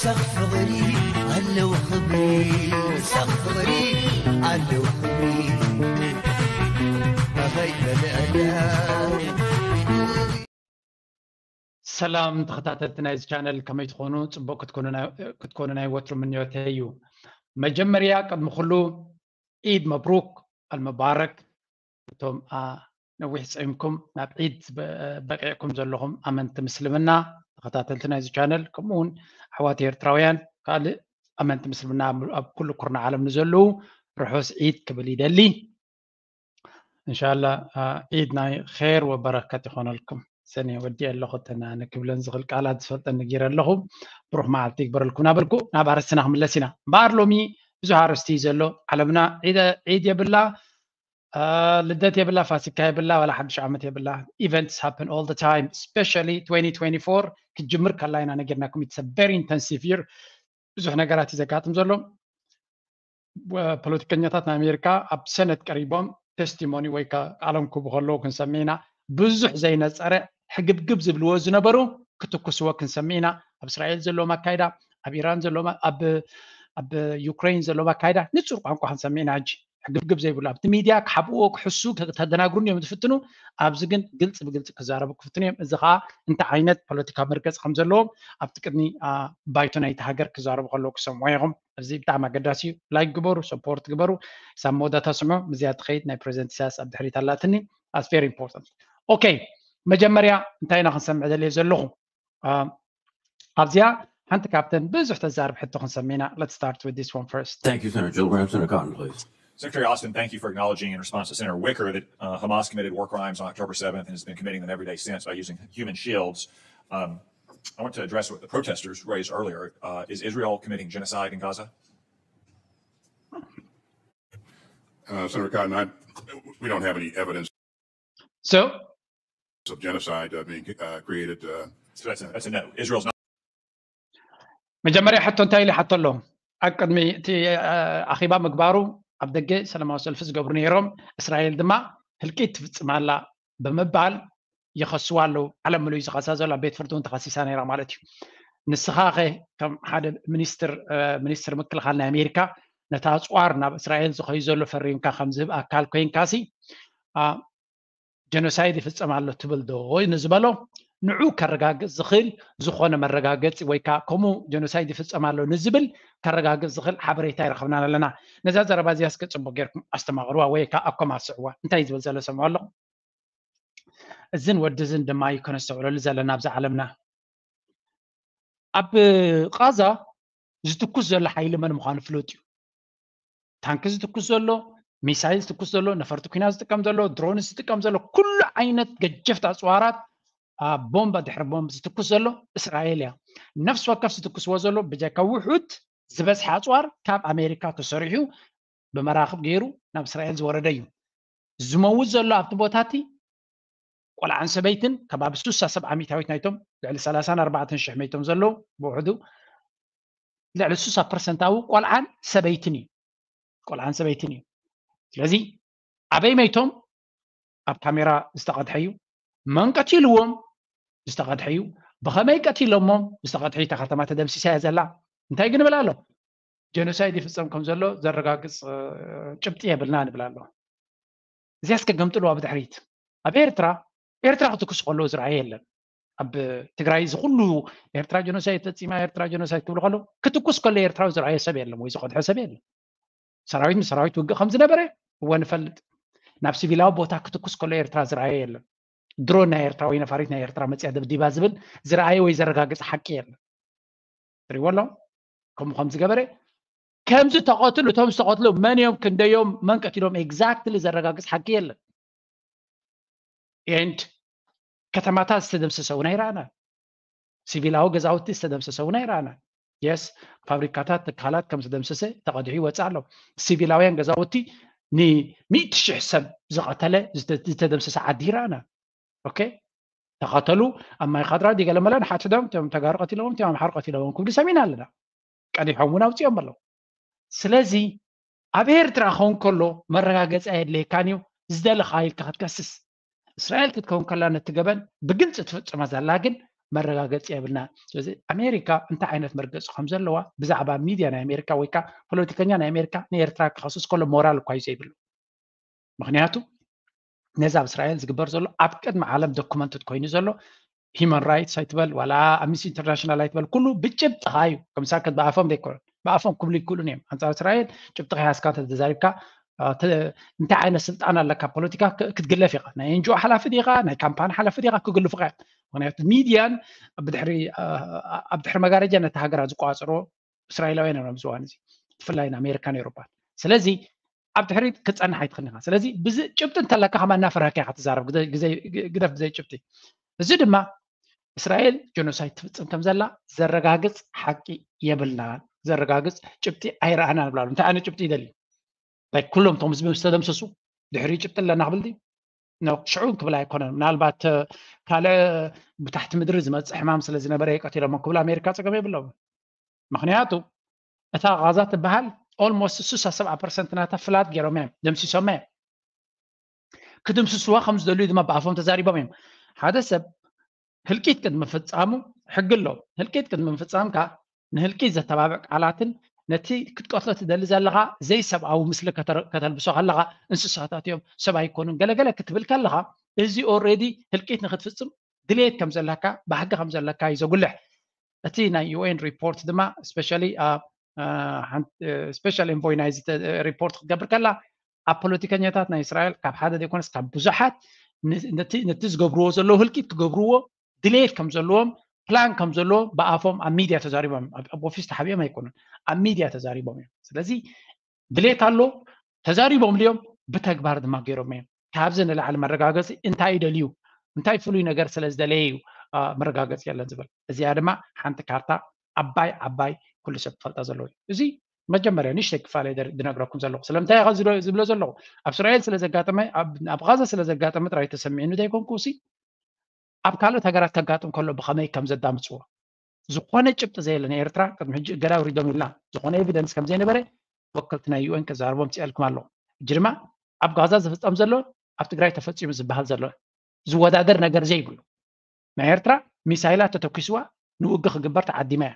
ሳኽ ፍቕሪ ኣለዎ ክብሪ፣ ሳኽ ፍቕሪ ኣለዎ ክብሪ። ኣኸይ በልዕላ። ሰላም ተኸታተልቲ ናይዚ ቻነል፣ ከመይ ትኾኑ? ጽቡቕ ክትኮኑ ናይ፣ ክትኮኑ ናይ ወትሩ ምንዮተይ እዩ። መጀመርያ ቅድሚ ኩሉ ዒድ መብሩክ ኣልመባረክ። እቶም፣ አ፣ ነዊሕ ጸይምኩም ናብ ዒድ በ-፣ በቂዕኩም ዘለኹም ኣመንቲ ምስልምና ተኸታተልቲ ናይዚ ቻነል፣ ከምኡ እውን ኣሕዋት ኤርትራውያን ካልእ ኣመንቲ ምስልምና ኣብ፣ ኣብ ኩሉ ኩርናዕ ዓለም ንዘለዉ ርሑስ ዒድ ክብል ይደሊ። እንሻላ፣ አ፣ ዒድ ናይ ኼር ወበረከት ይኾነልኩም። ሰኒ ወዲኤ ኣለኹ፣ እተን ኣነ ክብለን ዝኽእል ቃላት ዝፈልጠን ነጊረ ኣለኹ። ብሩኽ መዓልቲ ይግበረልኩም እናበልኩ ናብ ኣርእስትና ክምለስ ኢና። እምበኣር ሎሚ ብዙሕ ኣርእስቲ እዩ ዘሎ። ዓለምና ዒደ-፣ ዒድ የብላ፣ አ፣ ልደት የብላ፣ ፋሲካ የብላ፣ ዋላ ሓድሽ ዓመት የብላ። Events happen all the time, especially twenty twenty-four ክትጅምር ከላ ኢና ነጊርናኩም። It's a very intensive year። ብዙሕ ነገራት እዩ ዘጋጥም ዘሎ። ወ-፣ ፖለቲከኛታት ናይ ኣሜሪካ ኣብ ሰነት ቀሪቦም ቴስቲሞኒ ወይ ከ-፣ ቃሎም ክህቡ ከለዉ ክንሰምዕ ኢና። ብዙሕ ዘይነጸረ ሕግብግብ ዝብልዎ ዝነበሩ ክትኩስዎ ክንሰምዕ ኢና። ኣብ እስራኤል ዘለዎም ኣካይዳ፣ ኣብ ኢራን ዘለዎም፣ ኣብ፣ ኣብ ዩክሬን ዘለዎም ኣካይዳ ንጹር ቋንቋ ክንሰምዕ ኢና። ሕጂ ሕግብግብ ዘይብሉ ኣብቲ ሚድያ ክሓብእዎ ክሕሱ ከተደናግሩን እዮም ዝፍትኑ። ኣብዚ ግን ግልፂ ብግልፂ ክዛረቡ ክፍትኑ እዮም። እዚ ከዓ እንታይ ዓይነት ፖለቲካዊ መርገፂ ከም ዘለዎም ኣብቲ ቅድሚ፣ አ፣ ባይቶ ናይቲ ሃገር ክዛረቡ ከለዉ ክሰምዑ ኢኹም። እዚ ብጣዕሚ ኣገዳሲ እዩ። ላይክ ግበሩ፣ ሰፖርት ግበሩ። ሳብ መወዳእታ ስምዑ። ምስዚኣ ትኸይድ ናይ ፕሬዚደንት ኢሳያስ ኣብ ድሕሪት ኣላትኒ። That's very important. ኦኬ፣ መጀመርያ እንታይ ኢና ክንሰምዕ ደልየ ዘለኹ? አ፣ ኣብዚኣ ሓንቲ ካብተን ብዙሕ ተዛርብ ሕቶ ክንሰምዕ ኢና። Let's start with this one first. Thank you, Senator Gillibrand. Senator Cotton, please. Secretary Austin, thank you for acknowledging in response to Senator Wicker that, uh, Hamas committed war crimes on October seventh and has been committing them every day since by using human shields. Um, I want to address what the protesters raised earlier. Uh, is Israel committing genocide in Gaza? Uh, Senator Cotton, I, we don't have any evidence So, of genocide, uh, being, uh, created, uh, So that's a, that's a no. Israel's not. መጀመርያ ሕቶ እንታይ ኢሉ ይሓቶ ኣሎ? ኣብ ቅድሚ እቲ፣ አ፣ ኣኼባ ምግባሩ ኣብ ደገ ሰላማዊ ሰልፊ ዝገብሩ ነይሮም፣ እስራኤል ድማ ህልቂት ትፍጽም ኣላ ብምባል ይኸስዋ ኣለዉ። ዓለም ምሉእ እዩ ዝኸሳ ዘሎ፣ ኣብ ቤት ፍርዲ እውን ተኸሲሳ ነይራ ማለት እዩ። ንስኻ ኸ ከም ሓደ ሚኒስትር፣ አ፣ ሚኒስትር ምክልኻል ናይ ኣሜሪካ ነቲ ኣጽዋር ናብ እስራኤል ዝኸዩ ዘሎ ፈሪምካ ከም ዝህብ ኣካል ኮይንካሲ፣ አ፣ ጀኖሳይድ ይፍጸም ኣሎ ትብል ዶ ንዝበሎ፣ ንዑ ከረጋግጽ ዝኽእል ዝኾነ መረጋገጺ ወይ ከኣ ከምኡ ጀኖሳይድ ይፍጸም ኣሎ ንዝብል ከረጋግጽ ዝኽእል ሓበሬታ ኣይረኸብናን ኣለና። ነዛ ዘረባ እዚኣ እስከ ጽቡቕ ጌርኩም ኣስተማቕርዋ ወይ ከኣ ኣኮማስዕዋ። እንታይ ዝብል ዘሎ ሰምዑ ኣለኹም። እዝን ወዲ እዝን ድማ እዩ ከነስተውዕለሉ ዘለና ኣብዚ ዓለምና። ኣብ ቃዛ ዝትኩስ ዘሎ ሓይሊ መን ምዃኑ ፍሉጥ እዩ። ታንኪ ዝትኩስ ዘሎ፣ ሚሳይል ዝትኩስ ዘሎ፣ ነፈርቲ ኲናት ዝጥቀም ዘሎ፣ ድሮን ዝጥቀም ዘሎ፣ ኩሉ ዓይነት ገጀፍቲ ኣጽዋራት፣ አ፣ ቦምባ ድሕሪ ቦምብ ዝትኩስ ዘሎ እስራኤል እያ። ነፍሲ ወከፍ ዝትኩስዎ ዘሎ ብጀካ ውሑድ ዝበዝሐ ኣጽዋር ካብ ኣሜሪካ ተሰሪሑ ብመራኽብ ገይሩ ናብ እስራኤል ዝወረደ እዩ። ዝመውት ዘሎ ኣብቲ ቦታ እቲ ቆልዓን ሰበይትን ከባቢ ስሳ ሰብዓ ሚእታዊት ናይቶም ልዕሊ ሰላሳን ኣርባዕተን ሽሕ መይቶም ዘለዉ ብውሕዱ ልዕሊ ስሳ ፐርሰንታዊ ቆልዓን ሰበይትን እዩ። ቆልዓን ሰበይትን እዩ። ስለዚ ኣበይ መይቶም ኣብ ካሜራ ዝተቐድሐ እዩ። መን ቀቲልዎም ዝተቐድሐ እዩ። ብኸመይ ቀቲሎሞም ዝተቐድሐ እዩ። እታ ከተማ ተደምሲሳ እያ ዘላ። እንታይ ግን ንብል ኣሎ? ጀኖሳይድ ይፍጸም ከም ዘሎ ዘረጋግጽ፣ እ፣ ጭብጢ የብልና ንብል ኣሎ። እዚኣ እስከ ገምጥልዋ ብድሕሪት። ኣብ ኤርትራ፣ ኤርትራ ክትኩስ ከለዉ ዝረኣየ የለን። ኣብ ትግራይ እዚ ኩሉ ኤርትራ ጀኖሳይድ ፈጺማ፣ ኤርትራ ጀኖሳይድ ክብሉ ከለዉ፣ ክትኩስ ከሎ ኤርትራዊ ዝረኣየ ሰብ የለን ወይ ዝቐድሐ ሰብ የለን። ሰራዊት ምስ ሰራዊት ውግእ ከም ዝነበረ እወ ንፈልጥ። ናብ ሲቪላዊ ቦታ ክትኩስ ከሎ ኤርትራ ዝረኣየ የለን። ድሮን ናይ ኤርትራ ወይ ነፋሪት ናይ ኤርትራ መጽያ ደብዲባ ዝብል ዝረኣየ ወይ ዘረጋግጽ ሓቂ የለን። ትሪእዎ ኣለኹም? ከምኡ ከም ዝገበረ፣ ከምዚ ተቐትሉ፣ እቶም ዝተቐትሉ መን እዮም፣ ክንደዮም፣ መን ቀቲሎም ኤግዛክትሊ ዘረጋግጽ ሓቂ የለን። ኤንድ ከተማታት ዝተደምሰሰ እውን ኣይረኣናን። ሲቪላዊ ገዛውቲ ዝተደምሰሰ እውን ኣይረኣናን። የስ፣ ፋብሪካታት፣ ትካላት ከም ዝተደምሰሰ ተቐዲሑ ይወጽእ ኣሎ። ሲቪላውያን ገዛውቲ ንሚእቲ ሽሕ ሰብ ዝቐተለ፣ ዝተ-፣ ዝተደምሰሰ ዓዲ ይረኣና። ኦኬ? ተቐተሉ፣ ኣብ ማይ ካድራ ድዩ ገለ መለ ንሓድሕዶም፣ እቶም ተጋሩ ቀቲሎዎም፣ እቶም ኣምሓሩ ቀቲሎዎም ክብሉ ሰሚዕና ኣለና። ቀዲሖም እውን ኣውጺኦም ኣለዉ። ስለዚ ኣብ ኤርትራ ክኸውን ከሎ መረጋገጺ ኣየድልየካን እዩ፣ ዝደለኻ ኢልካ ክትከስስ። እስራኤል ክትከውን ከላ ነቲ ገበን ብግልጺ ትፍጽማ ዘላ ግን መረጋገፂ የብልና። ስለዚ ኣሜሪካ እንታይ ዓይነት መርገፂ ከም ዘለዋ ብዛዕባ ሚድያ ናይ ኣሜሪካ ወይ ከዓ ፖለቲከኛ ናይ ኣሜሪካ ንኤርትራ ክኸስስ ከሎ ሞራል እኳ እዩ ዘይብሉ። ምክንያቱ ነዚ ኣብ እስራኤል ዝግበር ዘሎ ኣብ ቅድሚ ዓለም ዶኩመንትድ ኮይኑ ዘሎ ሂማን ራይትስ ኣይትበል ዋላ ኣምነስቲ ኢንተርናሽናል ኣይትበል ኩሉ ብጭብጥኻ እዩ። ከምሳ ብኣፎም ዘይኮነ ብኣፎም ክብሉ ይክእሉን እዮም። ኣንፃር እስራኤል ጭብጥኻ ያስካ ተዛሪብካ እንታይ ዓይነት ስልጣን ኣለካ ፖለቲካ ክትግለፍ ኢኻ። ናይ ኤንጂኦ ሓላፊ ዲኻ ናይ ካምፓኒ ሓላፊ ዲኻ ክግልፉኻ እዮም። ምክንያቱ ሚድያን ብድሕሪ ኣብ ድሕሪ መጋረጃ ነቲ ሃገራት ዝቋፅሮ እስራኤላውያን እዮም ኣብዚ እዋን እዚ ብፍላይ ንኣሜሪካን ኤውሮፓን። ስለዚ ኣብ ድሕሪት ክፀንሕ ኣይትኽእል ኢኻ። ስለዚ ብዚ ጭብጢ እንተለካ ከማ እናፈራካ ኢኻ ትዛረብ ግደፍ ብዘይ ጭብጢ። እዚ ድማ እስራኤል ጀኖሳይድ ትፍፅም ከም ዘላ ዘረጋግፅ ሓቂ የብልናን። ዘረጋግፅ ጭብጢ ኣይረኣናን ብላሉ። እንታይ ዓይነት ጭብጢ ይደሊ? ናይ ኩሎም እቶም ህዝቢ ዝተደምሰሱ ድሕሪ ጭብጢ ኣለና ክብል ድዩ? ሽዑ ክብል ኣይኮነን። ምናልባት ካልእ ብታሕቲ ምድሪ ዝመፅእ ሕማም ስለ ዝነበረ ይቀትሎም ክብል ኣሜሪካ ፀገም የብሎም። ምክንያቱ እታ ጋዛ ትበሃል ኦልሞስት ስሳ ሰብዓ ፐርሰንት ናታ ፍላት ገይሮም እዮም ደምሲሶም እዮም። ክድምስስዋ ከም ዝደልዩ ድማ ብኣፎም ተዛሪቦም እዮም። ሓደ ሰብ ህልቂት ቅድሚ ምፍፃሙ ሕጊ ኣሎ። ህልቂት ቅድሚ ምፍፃምካ ንህልቂት ዘተባብዕ ቃላትን ነቲ ክትቀትሎ ትደሊ ዘለኻ ዘይሰብኣዊ ምስሊ ከተልብሶ ከለኻ እንስሳታት እዮም ሰብ ኣይኮኑን ገለገለ ክትብል ከለኻ እዚ ኦልሬዲ ህልቂት ንክትፍፅም ድሌት ከም ዘለካ ብሕጊ ከም ዘለካ እዩ ዘጉልሕ። እቲ ናይ ዩኤን ሪፖርት ድማ ስፔሻሊ ስፔሻል ኤንቮይ ናይዚ ሪፖርት ክትገብር ከላ ኣብ ፖለቲከኛታት ናይ እስራኤል ካብ ሓደ ዘይኮነስ ካብ ብዙሓት ነቲ ዝገብርዎ ዘለዉ ህልቂት ክገብርዎ ድሌት ከም ዘለዎም ፕላን ከም ዘለዎም ብኣፎም ኣብ ሚድያ ተዛሪቦም ኣብ ኦፊስ ተሓቢኦም ኣይኮኑን ኣብ ሚድያ ተዛሪቦም እዮም። ስለዚ ድሌት ኣሎ ተዛሪቦም ድዮም ብተግባር ድማ ገይሮም እዮም። ካብዚ ንላዕሊ መረጋገፂ እንታይ ይደልዩ እንታይ ፍሉይ ነገር ስለ ዝደለየ እዩ መረጋገፂ የለን ዝብል። እዚኣ ድማ ሓንቲ ካርታ ዓባይ ዓባይ ኩሉ ሰብ ክፈልጣ ዘለዎ እዩ። እዚ መጀመርያ ንእሽተይ ክፋለ ዝነግረኩም ዘለኹ ስለምንታይ ኢኻ ዝብሎ ዘለኹ ኣብ እስራኤል ስለ ዘጋጠመ ኣብ ጋዛ ስለ ዘጋጠመ ጥራይ ተሰሚዕኒ ዘይኮንኩ ሲ ኣብ ካልኦት ሃገራት ከጋጥም ከሎ ብኸመይ ከም ዘዳምፅዎ ዝኾነ ጭብጢ ዘየለ ናይ ኤርትራ ቅድሚ ሕጂ እገዳ ኣውሪዶም ኢልና ዝኾነ ኤቪደንስ ከም ዘይነበረ ወከልቲ ናይ ዩኤን ከዛርቦም ፅእልኩም ኣለኹ። ሕጂ ድማ ኣብ ጋዛ ዝፍፀም ዘሎ ኣብ ትግራይ ተፈፂሙ ዝበሃል ዘሎ ዝወዳደር ነገር ዘይብሉ ናይ ኤርትራ ሚሳይላት ተተኪስዋ ንውግእ ክግበር ተዓዲማ እያ።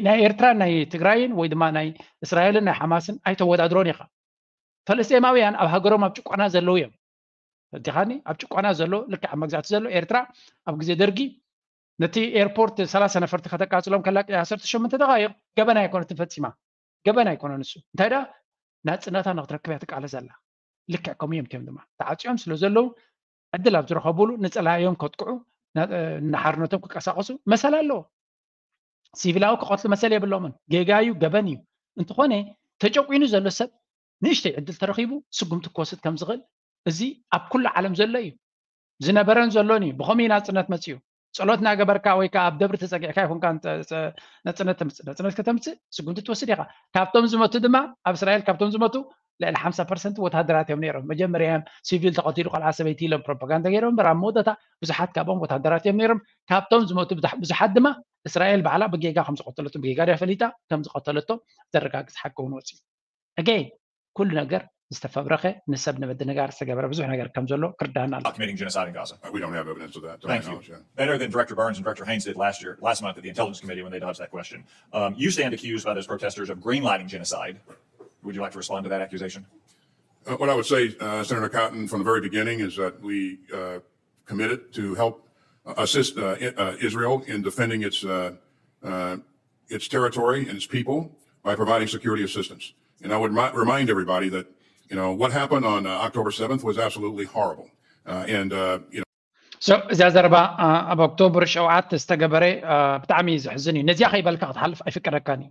ናይ ኤርትራ ናይ ትግራይን ወይ ድማ ናይ እስራኤልን ናይ ሓማስን ኣይተወዳድሮን ኢኻ። ፈለስጤማውያን ኣብ ሃገሮም ኣብ ጭቆና ዘለዉ እዮም። ፈቲኻኒ ኣብ ጭቆና ዘሎ ልክዕ ኣብ መግዛእቲ ዘሎ ኤርትራ ኣብ ግዜ ደርጊ ነቲ ኤርፖርት ሰላሳ ነፈርቲ ከተቃፅሎም ከላ ዓሰርተ ሸሞንተ ደቃይቕ ገበን ኣይኮነትን ፈፂማ። ገበን ኣይኮነን እሱ እንታይ ደኣ ናፅነታ ንክትረክብ እያ ትቃለስ ዘላ። ልክዕ ከምኡ እዮም እቲኦም ድማ ተዓፅዮም ስለ ዘለዉ ዕድል ኣብ ዝረኸብሉ ንፀላእዮም ከጥቅዑ ንሓርነቶም ክቀሳቀሱ መሰል ኣለዎ። ሲቪላዊ ክቐትሉ መሰል የብሎምን። ጌጋ እዩ፣ ገበን እዩ። እንተኾነ ተጨቁኑ ዘሎ ሰብ ንእሽተይ ዕድል ተረኺቡ ስጉምቲ ክወስድ ከም ዝኽእል እዚ ኣብ ኩሉ ዓለም ዘሎ እዩ። ዝነበረን ዘሎን እዩ። ብኸመይ ናጽነት መጽኡ? ጸሎት እናገበርካ ወይ ከዓ ኣብ ደብሪ ተጸጊዕካ ይኹንካ ነጽነት ተምጽእ። ነጽነት ከተምጽእ ስጉምቲ ትወስድ ኢኻ። ካብቶም ዝመቱ ድማ ኣብ እስራኤል ካብቶም ዝመቱ ልዕሊ ሓምሳ ፐርሰንት ወታደራት እዮም ነይሮም። መጀመርያ እዮም ሲቪል ተቐቲሉ ቆልዓ ሰበይቲ ኢሎም ፕሮፓጋንዳ ገይሮም እምበር ኣብ መወዳእታ ብዙሓት ካብኦም ወታደራት እዮም ነይሮም። ካብቶም ዝመቱ ብዙሓት ድማ እስራኤል ባዕላ ብጌጋ ከም ዝቐተለቶም ብጌጋ ድያ ፈሊጣ ከም ዝቐተለቶም ዘረጋግጽ ሓቂ እውን ወፂኡ። ኣገይን ኩሉ ነገር ዝተፈብረኸ ንሰብ ንምድንጋር ዝተገበረ ብዙሕ ነገር ከም ዘሎ ክርዳና ኣሎ። Committing genocide in Gaza. We don't have evidence of that. To my Thank you. knowledge, yeah. Better than Director Burns and Director Haynes did last year, last month at the Intelligence Committee when they dodged that question. Um, you stand accused by those protesters of greenlighting genocide. Would you like to respond to that accusation? Uh, what I would say, uh, Senator Cotton, from the very beginning is that we uh, committed to help uh, assist uh, I- uh, Israel in defending its uh, uh, its territory and its people by providing security assistance. And I would mi- remind everybody that you know what happened on uh, October seventh was absolutely horrible. Uh, and uh, you know, So እዚኣ ዘረባ ኣብ ኦክቶበር ሸውዓተ ዝተገበረ ብጣዕሚ እዩ ዘሕዝን እዩ። ነዚኣ ከይበልካ ክትሓልፍ ኣይፍቀደካን እዩ።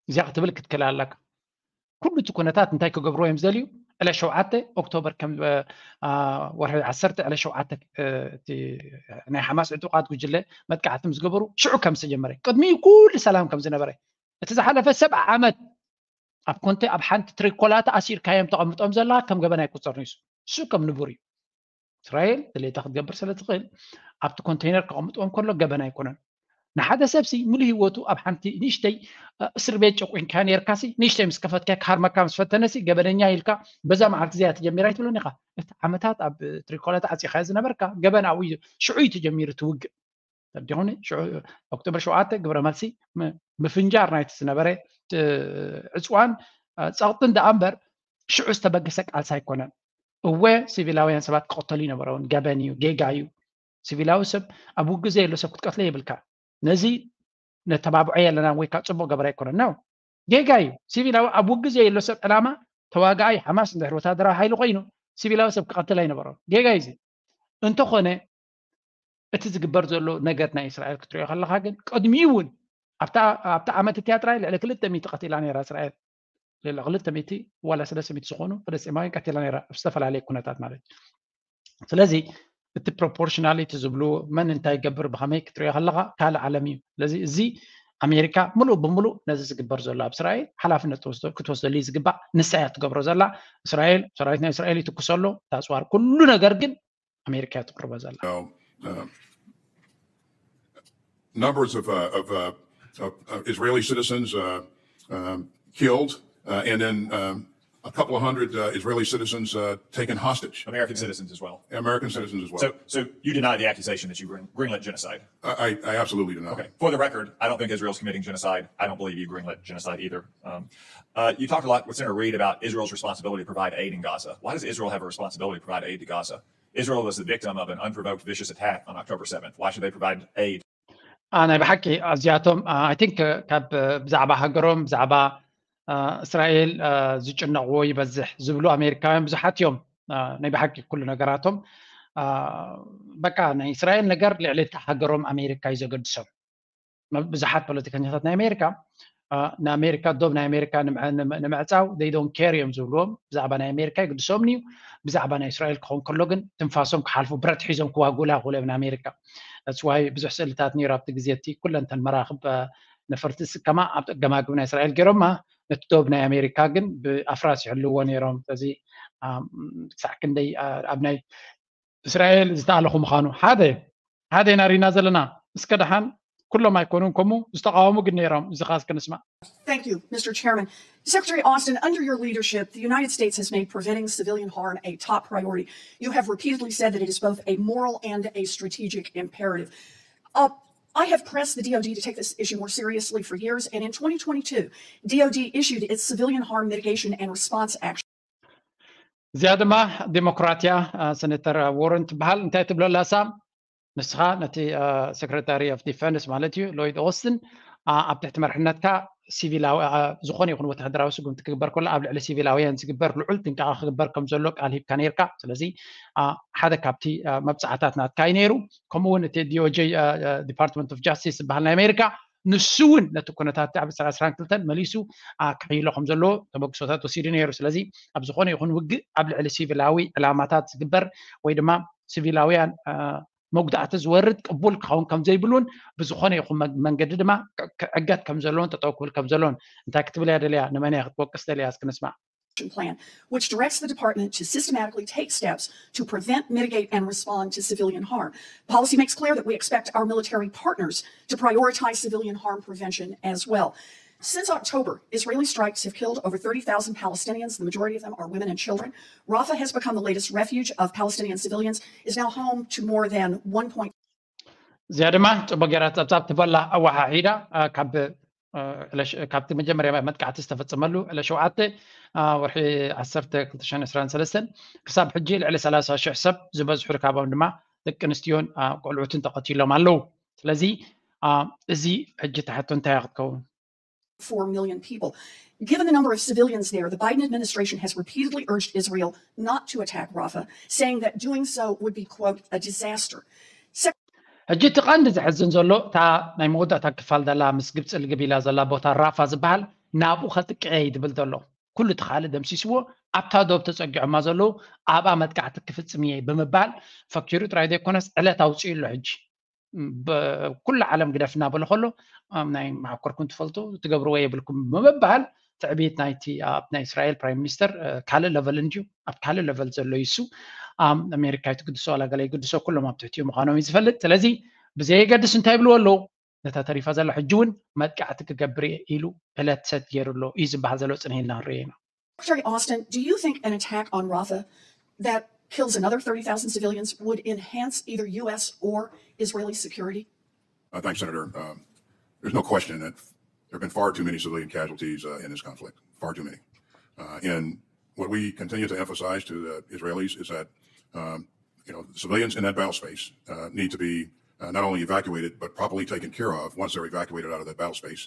እዚኣ ክትብል ክትክእል ኣለካ። ኩሉ እቲ ኩነታት እንታይ ክገብርዎ እዮም ዝደልዩ? ዕለት ሸውዓተ ኦክቶበር ከም ወርሒ ዓሰርተ ዕለት ሸውዓተ ናይ ሓማስ ዕጡቓት ጉጅለ መጥቃዕቲ ምስ ገበሩ ሽዑ ከም ዝተጀመረ ቅድሚኡ ኩሉ ሰላም ከም ዝነበረ እቲ ዝሓለፈ ሰብዓ ዓመት ኣብ ኮንቴ ኣብ ሓንቲ ትሪኮላ ተኣሲርካዮም ተቐምጦም ዘለኻ ከም ገበን ኣይቁፀርን እዩ። እሱ ከም ንቡር እዩ። እስራኤል ድሌታ ክትገብር ስለ ትኽእል ኣብቲ ኮንቴይነር ከቐምጥዎ እንከሎ ገበን ኣይኮነን። ንሓደ ሰብሲ ሙሉ ህይወቱ ኣብ ሓንቲ ንእሽተይ እስር ቤት ጨቁንካ ነርካሲ ንእሽተይ ምስ ከፈትካ ክሃርመካ ምስ ፈተነሲ ገበነኛ ኢልካ በዛ መዓልቲ እዚኣ ተጀሚራ ኣይትብሎን ኢኻ። እቲ ዓመታት ኣብ ትሪኮላ ተዓፂኻዮ ዝነበርካ ገበን ኣብኡ እዩ ሽዑ እዩ ተጀሚሩ እቲ ውግእ። ተዲኹኒ ኦክቶበር ሸውዓተ ግብረ መልሲ ምፍንጃር ናይቲ ዝነበረ ዕፅዋን ፀቕጥን ደኣ እምበር ሽዑ ዝተበገሰ ቃልሲ ኣይኮነን። እወ ሲቪላውያን ሰባት ክቐተሉ ይነበረውን ገበን እዩ፣ ጌጋ እዩ። ሲቪላዊ ሰብ ኣብ ውግእ ዘየሎ ሰብ ክትቀትሎ የብልካ። ነዚ ነተባብዖ የለና ወይ ካብ ፅቡቅ ገበረ ኣይኮነን ነው ጌጋ እዩ። ሲቪላዊ ኣብ ውግእ ዘየሎ ሰብ ዕላማ ተዋጋኣይ ሓማስ እንድሕር ወታደራዊ ሓይሊ ኮይኑ ሲቪላዊ ሰብ ክቐትል ኣይነበሮም። ጌጋ እዩ። እንተኾነ እቲ ዝግበር ዘሎ ነገር ናይ እስራኤል ክትሪኦ ከለካ ግን ቅድሚኡ እውን ኣብታ ዓመት እቲያ ጥራይ ልዕሊ ክልተ ሚእቲ ቀቲላ ነይራ እስራኤል። ልዕሊ ክልተ ሚእቲ ዋላ ሰለስተ ሚእቲ ዝኾኑ ፍልስጤማውያን ቀቲላ ነይራ ኣብ ዝተፈላለየ ኩነታት ማለት እዩ። ስለዚ እቲ ፕሮፖርሽናሊቲ ዝብሉ መን እንታይ ይገብር ብኸመይ ክትሪኦ ከለካ ካልእ ዓለም እዩ። ስለዚ እዚ ኣሜሪካ ምሉእ ብምሉእ ነዚ ዝግበር ዘሎ ኣብ እስራኤል ሓላፍነት ክትወስደሉ ዝግባእ ንሳ እያ ትገብሮ ዘላ። እስራኤል ሰራዊት ናይ እስራኤል ይትኩሰሉ ታፅዋር ኩሉ ነገር ግን ኣሜሪካ እያ ትቅርቦ ዘላ። Numbers of, uh, of, uh, of, of Israeli citizens uh, um, killed, uh, and then um, a couple of hundred uh, Israeli citizens uh, taken hostage. American citizens as well. American citizens as well. So, so you deny the accusation that you green, greenlit genocide? I, I absolutely deny. Okay. For the record, I don't think Israel's committing genocide. I don't believe you greenlit genocide either. Um, uh, you talked a lot with Senator Reid about Israel's responsibility to provide aid in Gaza. Why does Israel have a responsibility to provide aid to Gaza? Israel was the victim of an unprovoked, vicious attack on October seventh. Why should they provide aid? ናይ ብሓቂ ኣዚኣቶም I think ካብ ብዛዕባ ሃገሮም ብዛዕባ እስራኤል ዝጭነቕዎ ይበዝሕ ዝብሉ ኣሜሪካውያን ብዙሓት እዮም። ናይ ብሓቂ ኩሉ ነገራቶም በቃ ናይ እስራኤል ነገር ልዕሊ እታ ሃገሮም ኣሜሪካ እዩ ዘገድሶም። ብዙሓት ፖለቲከኛታት ናይ ኣሜሪካ ንኣሜሪካ ዶብ ናይ ኣሜሪካ ንምዕፃው they don't care እዮም ዝብልዎም። ብዛዕባ ናይ ኣሜሪካ ይግድሶም እዩ። ብዛዕባ ናይ እስራኤል ክኸውን ከሎ ግን ትንፋሶም ክሓልፉ ብረት ሒዞም ክዋጉላ ክብሉ እዮም ንኣሜሪካ። That's why ብዙሕ ስእልታት ነይሩ ኣብቲ ግዜ እቲ ኩለን እተን መራኽብ ነፈርቲ ዝስከማ ኣብ ገማግብ ናይ እስራኤል ገይሮማ ነቲ ዶብ ናይ ኣሜሪካ ግን ብኣፍራስ ይሕልዎ ነይሮም። ስለዚ ክሳዕ ክንደይ ኣብ ናይ እስራኤል ዝተኣለኹ ምዃኑ ሓደ ሓደ ኢና ሪና ዘለና። እስከ ደሓን ኩሎም ኣይኮኑን ከምኡ ዝተቃወሙ ግን ነይሮም። እዚ ኸዓ እስከ ንስማዕ። Thank you, Mister Chairman. Secretary Austin, under your leadership, the United States has made preventing civilian harm a top priority. You have repeatedly said that it is both a moral and a strategic imperative. Uh, I have pressed the D O D to take this issue more seriously for years, and in twenty twenty-two, D O D issued its Civilian Harm Mitigation and Response Action. እዚኣ ድማ ዴሞክራትያ ሰኔተር ዎረን ትበሃል። እንታይ ትብለላ እሳ ንስኻ ነቲ ሰክረታሪ ኦፍ ዲፈንስ ማለት እዩ ሎይድ ኦስትን ኣብ ትሕቲ መርሕነትካ ሲቪላዊ ዝኾነ ይኹን ወታደራዊ ስጉምቲ ክግበር ከሎ ኣብ ልዕሊ ሲቪላውያን ዝግበር ልዑል ጥንቃቐ ክግበር ከም ዘሎ ቃል ሂብካ ነይርካ። ስለዚ ሓደ ካብቲ መብፃዕታት ናትካ እዩ ነይሩ። ከምኡ እውን እቲ ዲኦጄ ዲፓርትመንት ኦፍ ጃስቲስ ዝበሃል ናይ ኣሜሪካ ንሱ እውን ነቲ ኩነታት ኣብ ዕስራ ዕስራን ክልተን መሊሱ ክሕይሎ ከም ዘለዎ ተበግሶታት ወሲዱ ነይሩ። ስለዚ ኣብ ዝኾነ ይኹን ውግእ ኣብ ልዕሊ ሲቪላዊ ዕላማታት ዝግበር ወይ ድማ ሲቪላውያን መጉዳእቲ ዝወርድ ቅቡል ክኸውን ከም ዘይብሉን ብዝኾነ ይኹን መንገዲ ድማ ክዕገት ከም ዘለዎን ጠጠው ክብል ከም ዘለዎን እንታይ ክትብል እያ ደልያ? ንመን እያ ክትወቅስ ደልያ? እስኪ ንስማዕ። Plan, which directs the department to systematically take steps to prevent, mitigate, and respond to civilian harm. Policy makes clear that we expect our military partners to prioritize civilian harm prevention as well. Since October, Israeli strikes have killed over thirty thousand Palestinians. The majority of them are women and children. Rafah has become the latest refuge of Palestinian civilians, is now home to more than one point እዚኣ ድማ ፅቡቅ ገይራ ፀብፃብ ትበላ ኣወሓሒዳ ካብ ካብቲ መጀመርያ መጥቃዕቲ ዝተፈፀመሉ ዕለት ሸውዓተ ወርሒ ዓሰርተ ክልተ ሽሕን ዕስራን ሰለስተን ክሳብ ሕጂ ልዕሊ ሰላሳ ሽሕ ሰብ ዝበዝሑ ርካቦም ድማ ደቂ ኣንስትዮን ቆልዑትን ተቐቲሎም ኣለዉ። ስለዚ እዚ ሕጂ ትሓቶ እንታይ ክትከውን four million people. Given the number of civilians there, the Biden administration has repeatedly urged Israel not to attack Rafah, saying that doing so would be, quote, a disaster. ሕጂ እቲ ቀንዲ ዘሕዝን ዘሎ እታ ናይ መወዳእታ ክፋል ዘላ ምስ ግብፂ ልግብ ኢላ ዘላ ቦታ ራፋ ዝበሃል ናብኡ ከጥቅዐ እዩ ዝብል ዘሎ። ኩሉ እቲ ካልእ ደምሲስዎ ኣብታ ዶብ ተፀጊዖማ ዘለዉ ኣብኣ መጥቃዕቲ ክፍፅም እየ ብምባል ፈኪሩ ጥራይ ዘይኮነስ ዕለት ኣውፅኡ ኣሎ። ሕጂ ኩሉ ዓለም ግደፍ እናበለ ከሎ ናይ መዓኮርኩም ትፈልጡ ትገብርዎ የብልኩም ብምባል ትዕቢት ናይቲ ኣብ ናይ እስራኤል ፕራይም ሚኒስተር ካልእ ለቨል እንድዩ ኣብ ካልእ ለቨል ዘሎ ይሱ ኣሜሪካ ይትግድሶ ዋላ ገለ ይግድሶ ኩሎም ኣብ ትሕቲኡ ምዃኖም እዩ ዝፈልጥ። ስለዚ ብዘየገድስ እንታይ ይብልዎ ኣለዉ ነታ ተሪፋ ዘላ ሕጂ እውን መጥቃዕቲ ክገብር እየ ኢሉ ዕለት ሰት ገይሩ ኣሎ እዩ ዝበሃል ዘሎ። ፅንሂልና ንሪኦ ኢና። Secretary Austin, do you think an attack on Rafah that kills another thirty thousand civilians would enhance either U S or Israeli security? Uh, thanks, Senator. Um, there's no question that there have been far too many civilian casualties uh, in this conflict, far too many. Uh, and what we continue to emphasize to the Israelis is that um, you know, civilians in that battle space uh, need to be uh, not only evacuated, but properly taken care of once they're evacuated out of that battle space.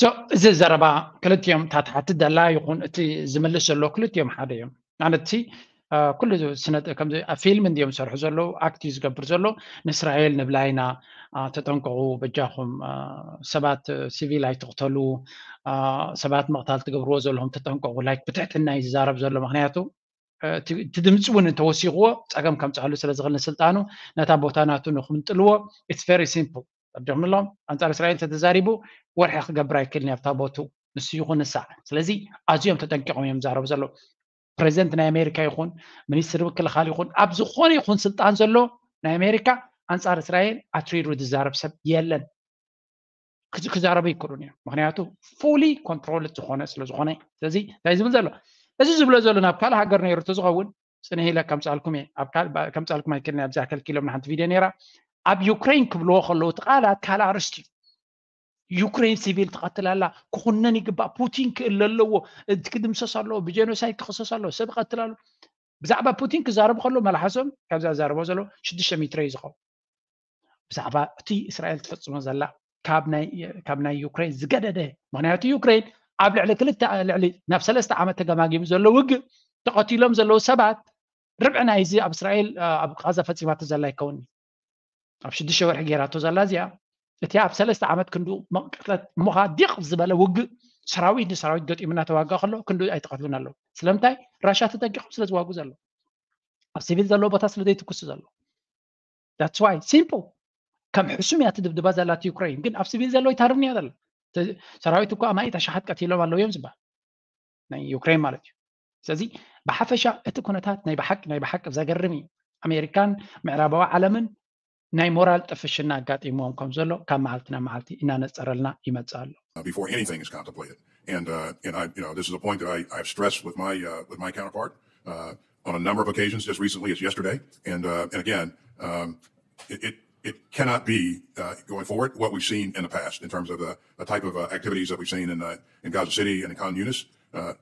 So እዚ ዘረባ ክልቲኦም ታትሓቲ ደላ ይኹን እቲ ዝምልስ ዘሎ ክልቲኦም ሓደ እዮም። ማለት እቲ ኩሉ ስነ ከምዚ ኣብ ፊልም እንዲዮም ዝሰርሑ ዘለዉ፣ ኣክት እዩ ዝገብር ዘሎ። ንእስራኤል ንብላይና ተጠንቀቑ፣ በጃኹም ሰባት ሲቪል ኣይትቕተሉ፣ ሰባት ምቕታል ትገብርዎ ዘለኹም ተጠንቀቑ፣ ላይክ ብትሕትና እዩ ዝዛረብ ዘሎ። ምክንያቱ እቲ ድምፂ እውን እንተወሲኽዎ ፀገም ከምፅኣሉ ስለ ዝኽእል ንስልጣኑ ነታ ቦታ ናቱ ንክምንጥልዎ it's very simple። ኣጆምሎም ኣንፃር እስራኤል ተተዛሪቡ ወርሒ ክገብር ኣይክእልን ኣብታ ቦቱ ንሱ ይኹን ንሳ። ስለዚ ኣዝዮም ተጠንቂቖም እዮም ዝዛረቡ ዘለዉ። ፕሬዚደንት ናይ ኣሜሪካ ይኹን ሚኒስትሪ ምክልኻል ይኹን ኣብ ዝኾነ ይኹን ስልጣን ዘሎ ናይ ኣሜሪካ ኣንፃር እስራኤል ኣትሪሩ ዝዛረብ ሰብ የለን። ክዛረቡ ይክእሉን እዮም። ምክንያቱ fully controlled ዝኾነ ስለዝኾነ። ስለዚ እንታይ ዝብል ዘሎ እዚ ዝብሎ ዘሎ ናብ ካልእ ሃገር ነይሩ ተዝኸውን ፅንሕ ኢለ ከምፃልኩም እየ። ከምፃልኩም ኣይክእልን ኣብዚ ከልኪሎም ንሓንቲ ቪድዮ ነይራ። ኣብ ዩክሬን ክብልዎ ከለዉ እቲ ቃላት ካልእ ኣርስቲ እዩ። ዩክሬን ሲቪል ትቐትል ኣላ፣ ክኹነን ይግባእ፣ ፑቲን ክእለ ኣለዎ፣ ክድምሰስ ኣለዎ፣ ብጀኖሳይድ ክኽሰስ ኣለዎ፣ ሰብ ይቐትል ኣሎ። ብዛዕባ ፑቲን ክዛረቡ ከለዉ መላሓሶም ካብዛ ዝዛረቦ ዘሎ ሽዱሽተ ሜትሮ እዩ ዝኸውን። ብዛዕባ እቲ እስራኤል ትፈፅሞ ዘላ ካብ ናይ ዩክሬን ዝገደደ። ምክንያቱ ዩክሬን ኣብ ልዕሊ ክልተ ልዕሊ ናብ ሰለስተ ዓመት ተገማጊሙ ዘሎ ውግእ ተቐቲሎም ዘለዉ ሰባት ርብዒ ናይዚ ኣብ እስራኤል ኣብ ቃዛ ፈፂማቶ ዘላ ይከውን። ኣብ ሽዱሽተ ወርሒ ገይራቶ ዘላ እዚኣ እቲ ኣብ ሰለስተ ዓመት ክንዱ መቕትለት እሞኻ ዲቕ ዝበለ ውግእ ሰራዊት ንሰራዊት ገጢሙ እናተዋጋ ከሎ ክንዱ ኣይተቐትሉን ኣለዉ። ስለምንታይ? ራሻ ተጠንቂቖም ስለ ዝዋጉ ዘሎ ኣብ ሲቪል ዘለዎ ቦታ ስለ ዘይትኩሱ ዘሎ። That's why simple ከም ሕሱም እያ ትድብድባ ዘላ እቲ ዩክሬን፣ ግን ኣብ ሲቪል ዘሎ ይታርም እያ ዘላ። ሰራዊት እኮ ኣማኢት ኣሽሓት ቀቲሎም ኣለዉ እዮም ዝበሃል ናይ ዩክሬን ማለት እዩ። ስለዚ ብሓፈሻ እቲ ኩነታት ናይ ብሓቂ ናይ ብሓቂ ዘገርም እዩ። ኣሜሪካን ምዕራባዊ ዓለምን ናይ ሞራል ጥፍሽና ኣጋጢምዎም ከም ዘሎ ካብ መዓልቲ ናብ መዓልቲ እናነፀረልና ይመፅእ ኣሎ። before anything is contemplated. And uh, and I, you know, this is a point that I, I've stressed with my uh, with my counterpart uh, on a number of occasions, just recently as yesterday. And uh, and again, um, it, it it cannot be uh, going forward what we've seen in the past in terms of the, the type of uh, activities that we've seen in uh, in Gaza City and in Khan Yunis. Uh,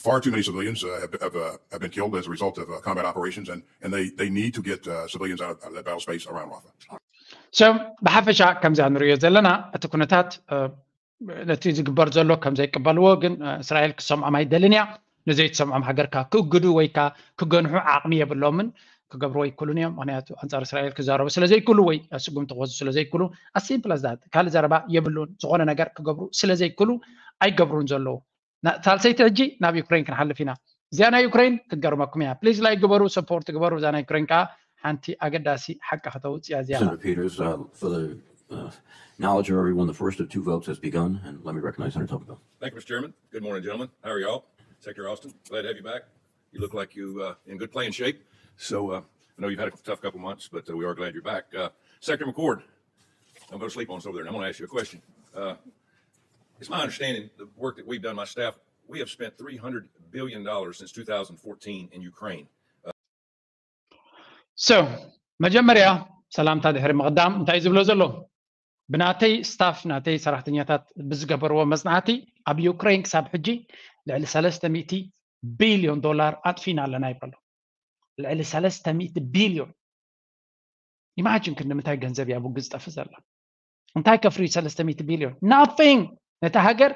far too many civilians uh, have, have, uh, have been killed as a result of uh, combat operations, and, and they, they need to get uh, civilians out of, out of that battle space around Rafah. So ብሓፈሻ ከምዚ ንሪኦ ዘለና እቲ ኩነታት ነቲ ዝግበር ዘሎ ከም ዘይቀበልዎ ግን እስራኤል ክሰምዖም ኣይደልን እያ። ንዘይትሰምዖም ሃገርካ ክእግዱ ወይ ካ ክገንሑ ዓቕሚ የብሎምን፣ ክገብርዎ ይክሉን እዮም። ምክንያቱ ኣንፃር እስራኤል ክዛረቡ ስለ ዘይክሉ ወይ ስጉምቲ ክወስዱ ስለ ዘይክሉ፣ ኣሲምፕል ኣዛት ካልእ ዘረባ የብሉን። ዝኾነ ነገር ክገብሩ ስለ ዘይክሉ ኣይገብሩን ዘለዉ። ሳልሰይቲ ሕጂ ናብ ዩክሬን ክንሓልፍ ኢና። እዚኣ ናይ ዩክሬን ክትገርመኩም እያ። ፕሊዝ ላይክ ግበሩ፣ ሰፖርት ግበሩ። እዛ ናይ ዩክሬን ከዓ ሓንቲ ኣገዳሲ ሓቂ ከተውፅያ እዚኣ። Senator Peters, uh, for the uh, knowledge of everyone, the first of two votes has begun, and let me recognize Senator Tocqueville. Thank you, Mister Chairman. Good morning, gentlemen. How are y'all? Secretary Austin, glad to have you back. You look like you uh, in good playing shape. So uh, I know you've had a tough couple months, but uh, we are glad you're back. Uh, Secretary McCord, don't go to sleep on us over there. I'm going to ask you a question. Uh, it's my understanding the work that we've done, my staff, we have spent three hundred billion dollars since two thousand fourteen in Ukraine. So መጀመርያ ሰላምታ ድሕሪ ምቕዳም እንታይ ዝብሎ ዘሎ ብናተይ ስታፍ ናተይ ሰራሕተኛታት ብዝገበርዎ መፅናዕቲ ኣብ ዩክሬን ክሳብ ሕጂ ልዕሊ ሰለስተ ሚእቲ ቢልዮን ዶላር ኣጥፊና ኣለና ይበሎ። ልዕሊ ሰለስተ ሚእቲ ቢልዮን። ኢማጂን ክንዲ ምንታይ ገንዘብ እያ ብውግእ ዝጠፍእ ዘላ? እንታይ ከፍሪ ሰለስተ ሚእቲ ቢልዮን? ናቲንግ። ነታ ሃገር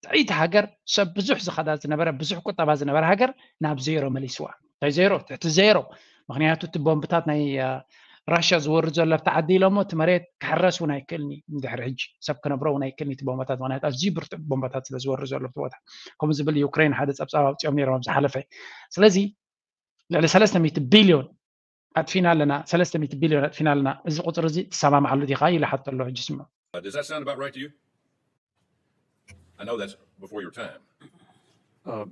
ጥዕይቲ ሃገር ሰብ ብዙሕ ዝኸዳ ዝነበረ ብዙሕ ቁጠባ ዝነበረ ሃገር ናብ ዜሮ መሊስዋ። እንታይ ዜሮ? ትሕቲ ዜሮ። ምክንያቱ እቲ ቦምብታት ናይ ራሽያ ዝወርድ ዘሎ ኣብቲ ዓዲ ኢሎሞ እቲ መሬት ክሕረስ እውን ኣይክእልኒ ድሕሪ ሕጂ ሰብ ክነብሮ እውን ኣይክእልኒ እቲ ቦምባታት ምክንያቱ ኣዝዩ ብርቱዕ ቦምባታት ስለ ዝወርድ ዘሎ ኣብቲ ቦታ ከምኡ ዝብል ዩክሬን ሓደ ፀብፃብ ኣውፂኦም ነይሮም ኣብ ዝሓለፈ ስለዚ ልዕሊ ሰለስተ ሚእቲ ቢልዮን ኣጥፊና ኣለና ሰለስተ ሚእቲ ቢልዮን ኣጥፊና ኣለና እዚ ቁፅሪ እዚ ትሰማምዓሉ ዲኻ ኢለ ሓቶ ኣሎ ሕጂ ስምዑ Uh, does that sound about right to you? I know that's before your time. Uh,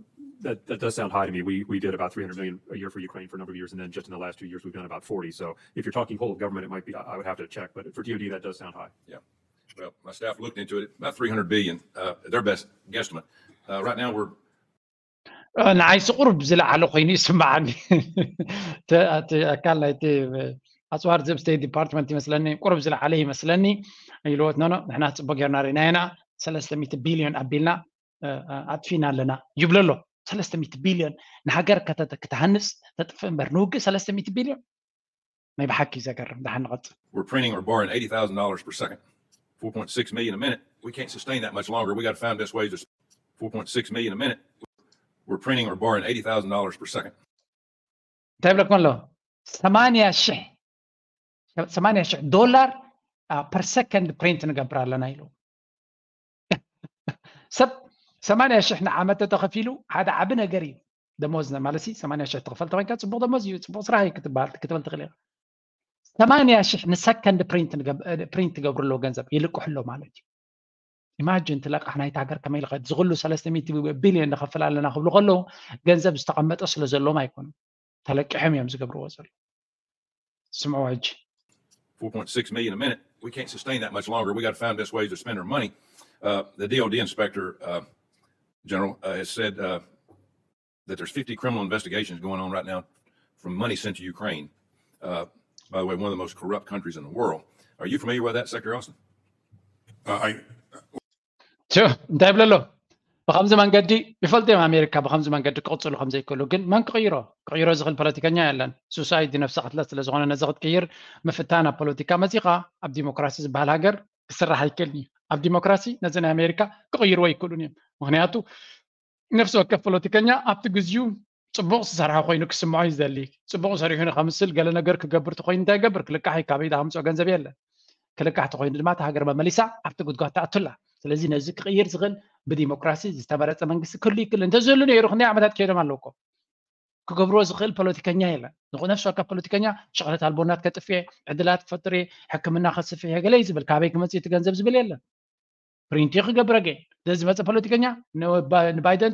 that, that does sound high to me. We, we did about three hundred million a year for Ukraine for a number of years, and then just in the last two years, we've done about forty. So if you're talking whole of government, it might be. I would have to check, but for D O D, that does sound high. Yeah. Well, my staff looked into it. About three hundred billion, uh, their best guesstimate. Uh, right now, we're ንዓይሲ ቁሩብ ዝለዓለ ኮይኑ ይስምዓኒ እቲ ኣካል ናይቲ ኣፅዋር ዝብ ስቴት ዲፓርትመንት ይመስለኒ ቁርብ ዝለዓለ ይመስለኒ። ኢልዎት ኖኖ ንሕና ፅቡቅ ጌርና ርኢና ኢና፣ ሰለስተ ሚእቲ ቢልዮን ኣቢልና ኣጥፊና ኣለና ይብሎ ኣሎ። ሰለስተ ሚእቲ ቢልዮን ንሃገር ክትሃንፅ ተጥፍእ እምበር ንውግእ ሰለስተ ሚእቲ ቢልዮን ናይ ብሓቂ ዘገርም። ደሓን ንቐፅል። We're printing or borrowing eighty thousand dollars per second. Four point six million a minute. We can't sustain that much longer. We got to find best ways to four point six million a minute. We're printing or borrowing eighty thousand dollars per second. እንታይ ብለኩም ኣሎ? ሰማንያ ሽሕ ሰማንያ ሽሕ ዶላር per second print ንገብር ኣለና ኢሉ። ሰብ ሰማንያ ሽሕ ንዓመት ተተኸፊሉ ሓደ ዓቢ ነገር እዩ። ደሞዝ ማለት ሲ ሰማንያ ሽሕ ትኽፈል ተኮይንካ ፅቡቅ ደሞዝ እዩ፣ ፅቡቅ ስራሕ እዩ ክትበሃል ክትብል ትኽእል ኢኻ። ሰማንያ ሽሕ ንሰከንድ ፕሪንት ትገብርሎ ገንዘብ ይልቅሕሎ ማለት እዩ። ኢማጅን ትለቃሕ ናይቲ ሃገር ከመይ ልኸድ ዝኽሉ ሰለስተ ሚእቲ ቢልዮን ንኸፍል ኣለና ክብሉ ከለዉ ገንዘብ ዝተቐመጠ ስለ ዘሎም ኣይኮኑን፣ ተለቂሖም እዮም ዝገብርዎ ዘሎ። ስምዕዎ ሕጂ። Four point six million a minute. We can't sustain that much longer. We got to find best ways to spend our money. Uh, the D O D inspector uh, general uh, has said uh, that there's fifty criminal investigations going on right now from money sent to Ukraine. Uh, by the way, one of the most corrupt countries in the world. Are you familiar with that, Secretary Austin? Uh, I እንታይ ይብለሎ? ብከምዚ መንገዲ ይፈልጡ እዮም ኣሜሪካ ብከምዚ መንገዲ ክቕፅሉ ከምዘይክእሉ። ግን መን ክቕይሮ? ክቕይሮ ዝኽእል ፖለቲከኛ የለን። ሱሳይድ ነብሰ ቅትለት ስለዝኾነ ነዚ ክትቅይር ምፍታን ኣብ ፖለቲካ መፂኻ ኣብ ዲሞክራሲ ዝበሃል ሃገር ክስራሕ ኣይክእልን እዩ። ኣብ ዲሞክራሲ ነዚ ናይ ኣሜሪካ ክቕይርዎ ኣይክእሉን እዮም። ምክንያቱ ነፍሲ ወከፍ ፖለቲከኛ ኣብቲ ግዜኡ ፅቡቕ ዝሰርሐ ኮይኑ ክስምዖ እዩ ዝደሊ። ፅቡቕ ሰሪሑ ንከምስል ገለ ነገር ክገብር ተኮይኑ እንታይ ይገብር? ክልቃሕ እዩ። ካበይ ዝኣምፅኦ ገንዘብ የለን። ክልቃሕ ተኮይኑ ድማ እታ ሃገር መመሊሳ ኣብቲ ጉድጓድ ትኣቱላ። ስለዚ ነዚ ክቕይር ዝኽእል ብዲሞክራሲ ዝተመረፀ መንግስቲ ክህሉ ይክእል። እንተዝህሉ ነይሩ ክንደይ ዓመታት ከይዶም ኣለውኮ። ክገብርዎ ዝኽእል ፖለቲከኛ የለን። ንነፍሲ ወከፍ ፖለቲከኛ ሸቕለት ኣልቦናት ከጥፍኤ፣ ዕድላት ክፈጥር፣ ሕክምና ከስፍሕ፣ ገለ እዩ ዝብል። ካበይ ክመፅእ እቲ ገንዘብ ዝብል የለን። ፕሪንት ክገብረገ ዝመፀ ፖለቲከኛ ንባይደን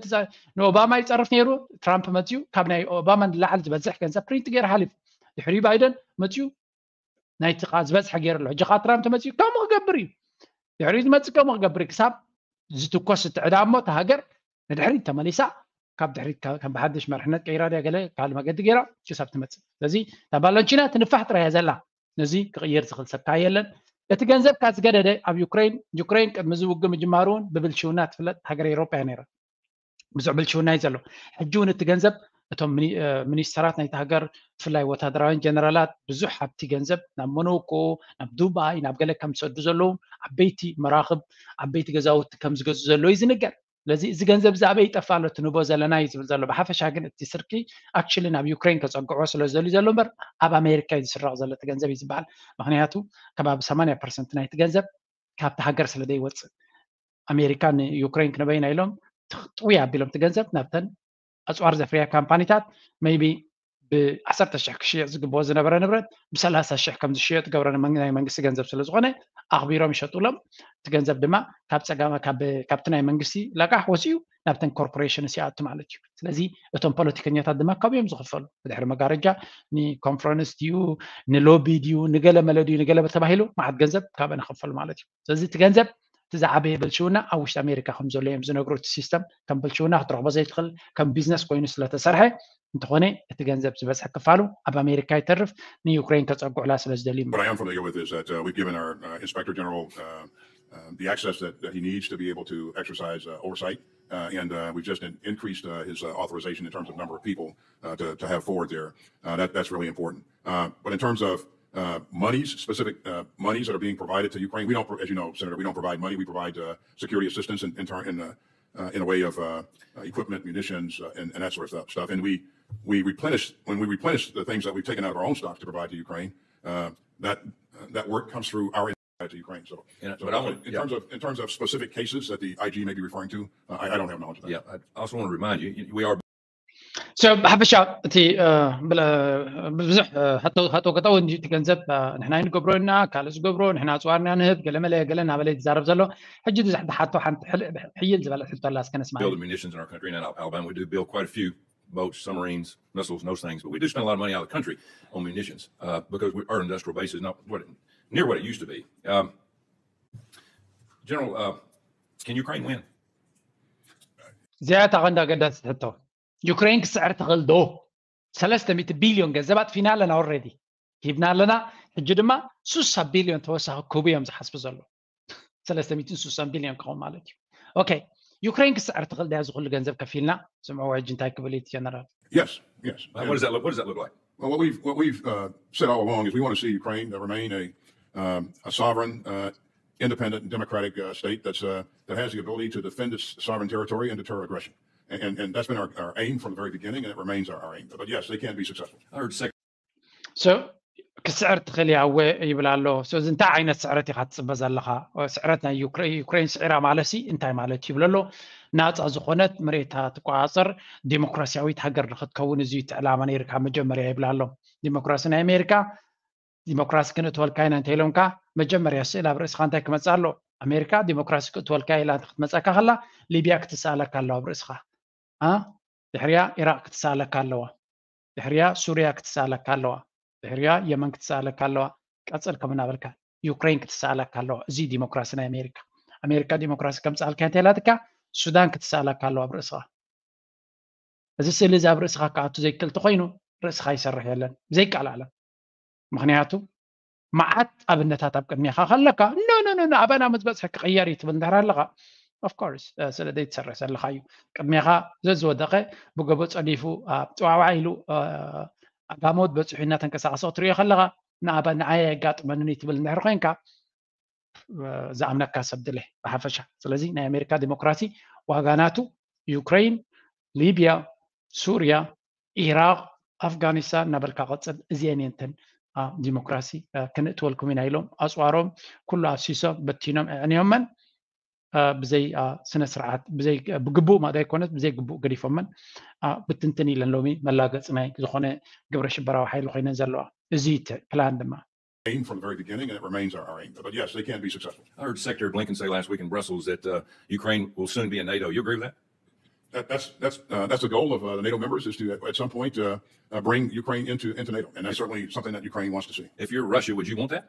ንኦባማ ይፀርፍ ነይሩ። ትራምፕ መፅኡ ካብ ናይ ኦባማ ንላዕሊ ዝበዝሕ ገንዘብ ፕሪንት ገይሩ ሓሊፉ። ድሕሪ ባይደን መፅኡ ናይቲ ዝበዝሐ ገይሩ ኣሎ። ሕጂ ከዓ ትራምፕ መፅኡ ከምኡ ክገብር እዩ። ድሕሪ ዝመፅእ ከምኡ ክገብር እዩ። ክሳብ ዝትኮስ እቲ ዕዳ እሞ እታ ሃገር ንድሕሪት ተመሊሳ ካብ ድሕሪት ከም ብሓድሽ መርሕነት ቀይራ ድያ ገለ ካልእ መገዲ ገይራ ክሳብ ትመፅእ። ስለዚ እታ ባሎንቺና ትንፋሕ ጥራይ እያ ዘላ። ነዚ ክቕይር ዝኽእል ሰብ ከዓ የለን። እቲ ገንዘብ ከዓ ዝገደደ ኣብ ዩክሬን፣ ዩክሬን ቅድሚ እዚ ውግእ ምጅማሩ እውን ብብልሽውና ትፍለጥ ሃገር ኤውሮጳ እያ ነይራ። ብዙሕ ብልሽውና እዩ ዘሎ። ሕጂ እውን እቲ ገንዘብ እቶም ሚኒስተራት ናይቲ ሃገር ብፍላይ ወታደራውያን ጀነራላት ብዙሕ ሃብቲ ገንዘብ ናብ ሞኖኮ፣ ናብ ዱባይ፣ ናብ ገለ ከም ዝሰዱ ዘለዉ ዓበይቲ መራኽብ፣ ዓበይቲ ገዛውቲ ከም ዝገዙ ዘለዉ እዩ ዝንገር። ስለዚ እዚ ገንዘብ እዚ ኣበይ ይጠፍእ ኣሎ? እቲ ንቦ ዘለና እዩ ዝብል ዘሎ። ብሓፈሻ ግን እቲ ስርቂ ኣክቹሊ ናብ ዩክሬን ከፀግዖ ስለ ዝደልዩ ዘሎ እምበር ኣብ ኣሜሪካ እዩ ዝስረቕ ዘሎ እቲ ገንዘብ እዩ ዝበሃል። ምክንያቱ ከባቢ ሰማንያ ፐርሰንት ናይቲ ገንዘብ ካብቲ ሃገር ስለ ዘይወፅእ ኣሜሪካ ንዩክሬን ክንበይና ኢሎም ጥውይ ኣቢሎም እቲ ገንዘብ ናብተን ኣፅዋር ዘፍርያ ካምፓኒታት maybe ብዓሰርተ ሽሕ ክሽየጥ ዝግብኦ ዝነበረ ንብረት ብሰላሳ ሽሕ ከም ዝሽየጥ ገብረ ናይ መንግስቲ ገንዘብ ስለ ዝኾነ ኣኽቢሮም ይሸጡሎም። እቲ ገንዘብ ድማ ካብ ፀጋማ ካብቲ ናይ መንግስቲ ለቃሕ ወፂኡ ናብተን ኮርፖሬሽንስ ይኣቱ ማለት እዩ። ስለዚ እቶም ፖለቲከኛታት ድማ ካብኡ እዮም ዝኽፈሉ። ብድሕሪ መጋረጃ ንኮንፈረንስ ድዩ ንሎቢ ድዩ ንገለ መለ ድዩ ንገለ ተባሂሉ መዓት ገንዘብ ካብአን ይኽፈሉ ማለት እዩ። ስለዚ እቲ ገንዘብ እቲ ዝዓበየ ብልሽውና ኣብ ውሽጢ ኣሜሪካ ከም ዘሎ እዮም ዝነግሩ። እቲ ሲስተም ከም ብልሽውና ክትረኽቦ ዘይትኽእል ከም ቢዝነስ ኮይኑ ስለተሰርሐ እንተኾነ እቲ ገንዘብ ዝበዝሐ ክፋሉ ኣብ ኣሜሪካ ይተርፍ ንዩክሬን ከፀግዑላ ስለ ዝደልዩ። What I am familiar with is that uh, we've given our uh, inspector general uh, uh, the access that, that he needs to be able to exercise uh, oversight uh, and uh, we've just in- increased uh, his uh, authorization in terms of number of people uh, to, to have forward there. Uh, that, that's really important. Uh, but in terms of uh, monies, specific uh, monies that are being provided to Ukraine, we don't, as you know, Senator, we don't provide money. We provide uh, security assistance in, in, turn, in, uh, uh, in a way of uh, uh, equipment, munitions, uh, and, and that sort of stuff. And we we replenish when we replenish the things that we've taken out of our own stocks to provide to Ukraine. Uh, that uh, that work comes through our to Ukraine. So, Yeah, so but I want- in yeah. terms of in terms of specific cases that the I G may be referring to, uh, I, I don't have knowledge of that. Yeah, I also want to remind you, you- we are So ብሓፈሻ እቲ እ፣ ብለ- ብዙሕ እ፣ ሃቶ ሃቶ ገጠው እንጂ እቲ ገንዘብ እ፣ ንሕና ንገብሮ ኢና ካልእ ዝገብሮ ንሕና ኣፅዋርና ንህብ ገለ መለ ገለ እናበለ እዩ ዝዛረብ ዘሎ። ሕጂ ዝሕ- ዝሓቶ ሓንቲ ሕል- ሕይል ዝበለት ሕቶ ኣላ እስከ ነስማ። building munitions in our country and in Alabama. We do build quite a few boats, submarines, missiles, and those things. But we do spend a lot of money out of the country on munitions uh, because we, our industrial base is not what it, near what it used to be. Um, General, uh, can Ukraine win? እዚኣ እታ ቀንዲ ኣገዳሲት ሕቶ። ዩክሬን ክስዕር ትኽእል ዶ? ሰለስተ ሚእቲ ቢልዮን ገንዘብ ኣጥፊና ኣለና ኦልሬዲ። ሂብና ኣለና። ሕጂ ድማ ስሳ ቢልዮን ተወሳኺ ክህቡ እዮም ዝሓስቡ ዘለዉ። ሰለስተ ሚእትን ስሳን ቢልዮን ክኸውን ማለት እዩ። ኦኬ፣ ዩክሬን ክስዕር ትኽእል ድያ? እዚ ኩሉ ገንዘብ ከፊልና ስምዕዎ ሕጂ እንታይ ክብል እዩ ጀነራል። Yes, yes. What does that look? What does that look like? Well, what we've what we've uh, said all along is we want to see Ukraine to remain a um, a sovereign, uh, independent, democratic uh, state that's uh, that has the ability to defend its sovereign territory and deter aggression. And, and, and that's been our, our aim from the very beginning, and it remains our, our aim. But yes, they can be successful. I heard Sec- So ክስዕር ትኽእል እያ እወ ይብል ኣሎ። ስለዚ እንታይ ዓይነት ስዕረት ኢኻ ትፅበ ዘለኻ? ስዕረት ናይ ዩክሬን ስዒራ ማለት ሲ እንታይ ማለት ይብል ኣሎ? ናፃ ዝኾነት መሬታ ትቆፃፀር ዲሞክራሲያዊት ሃገር ንክትከውን እዚ እቲ ዕላማ ነይርካ መጀመርያ ይብል ኣሎ። ዲሞክራሲ ናይ ኣሜሪካ ዲሞክራሲ ክንእትወልካ ኢና እንተ ኢሎምካ መጀመርያ ስእል ኣብ ርእስኻ እንታይ ክመፅእ ኣሎ? ኣሜሪካ ዲሞክራሲ ክእትወልካ ኢላ ክትመፀካ ከላ ሊብያ ክትሰኣለካ ኣለዋ ኣብ ርእስኻ። ድሕሪያ ኢራቅ ክትሰኣለካ ኣለዋ። ድሕሪያ ሱርያ ክትሰኣለካ ኣለዋ። ድሕሪያ የመን ክትሰኣለካ ኣለዋ። ቀፅል ከም እናበልካ ዩክሬን ክትሰኣለካ ኣለዋ። እዚ ዲሞክራሲ ናይ ኣሜሪካ። ኣሜሪካ ዲሞክራሲ ከምፅኣልካ እንተ ኢላትካ ሱዳን ክትሰኣለካ ኣለዋ ኣብ ርእስኻ። እዚ ስእሊ እዚ ኣብ ርእስኻ ክኣቱ ዘይክእል ተኮይኑ ርእስኻ ይሰርሕ የለን ብዘይቃል ዓለም። ምክንያቱ መዓት ኣብነታት ኣብ ቅድሜኻ ከለካ ኖ ኖ ኖ ኣባና ምስ በፅሒ ክቕየር እዩ ትብል እንድሕር ኣለኻ of course ስለ ዘይትሰርሕ ዘለኻ እዩ። ቅድሜኻ ዘዝወደቐ ብገቦ ፀዲፉ ኣብ ፅዋዕዋዕ ኢሉ ኣጋሞት በፂሑ እናተንቀሳቐሰ ክትሪኦ ከለኻ ንዓይ ኣየጋጥመንን እዩ ትብል እንድሕር ኮይንካ ዝኣምነካ ሰብ ድለ ብሓፈሻ። ስለዚ ናይ ኣሜሪካ ዲሞክራሲ ዋጋ ናቱ ዩክሬን፣ ሊብያ፣ ሱርያ፣ ኢራቅ፣ ኣፍጋኒስታን እናበልካ ቀፅል። እዚአን እየን እተን ዲሞክራሲ ክነእትወልኩም ኢና ኢሎም ኣፅዋሮም ኩሉ ኣፍሲሶም በቲኖም ኣዕንዮመን ብዘይ ስነ ስርዓት ብግቡእ ማለት ኣይኮነስ ብዘይ ግቡእ ገዲፎመን ብትንትን ኢለን ሎሚ መላገፂ ናይ ዝኾነ ግብረ ሽበራዊ ሓይሊ ኮይነን ዘለዋ። እዚ ፕላን ድማ aim from the very beginning, and it remains our, our aim. But yes, they can be successful. I heard Secretary Blinken say last week in Brussels that uh, Ukraine will soon be in NATO. You agree with that? That, that's that's uh, that's the goal of uh, the NATO members is to at some point uh, uh, bring Ukraine into into NATO, and that's certainly something that Ukraine wants to see. If you're Russia, would you want that?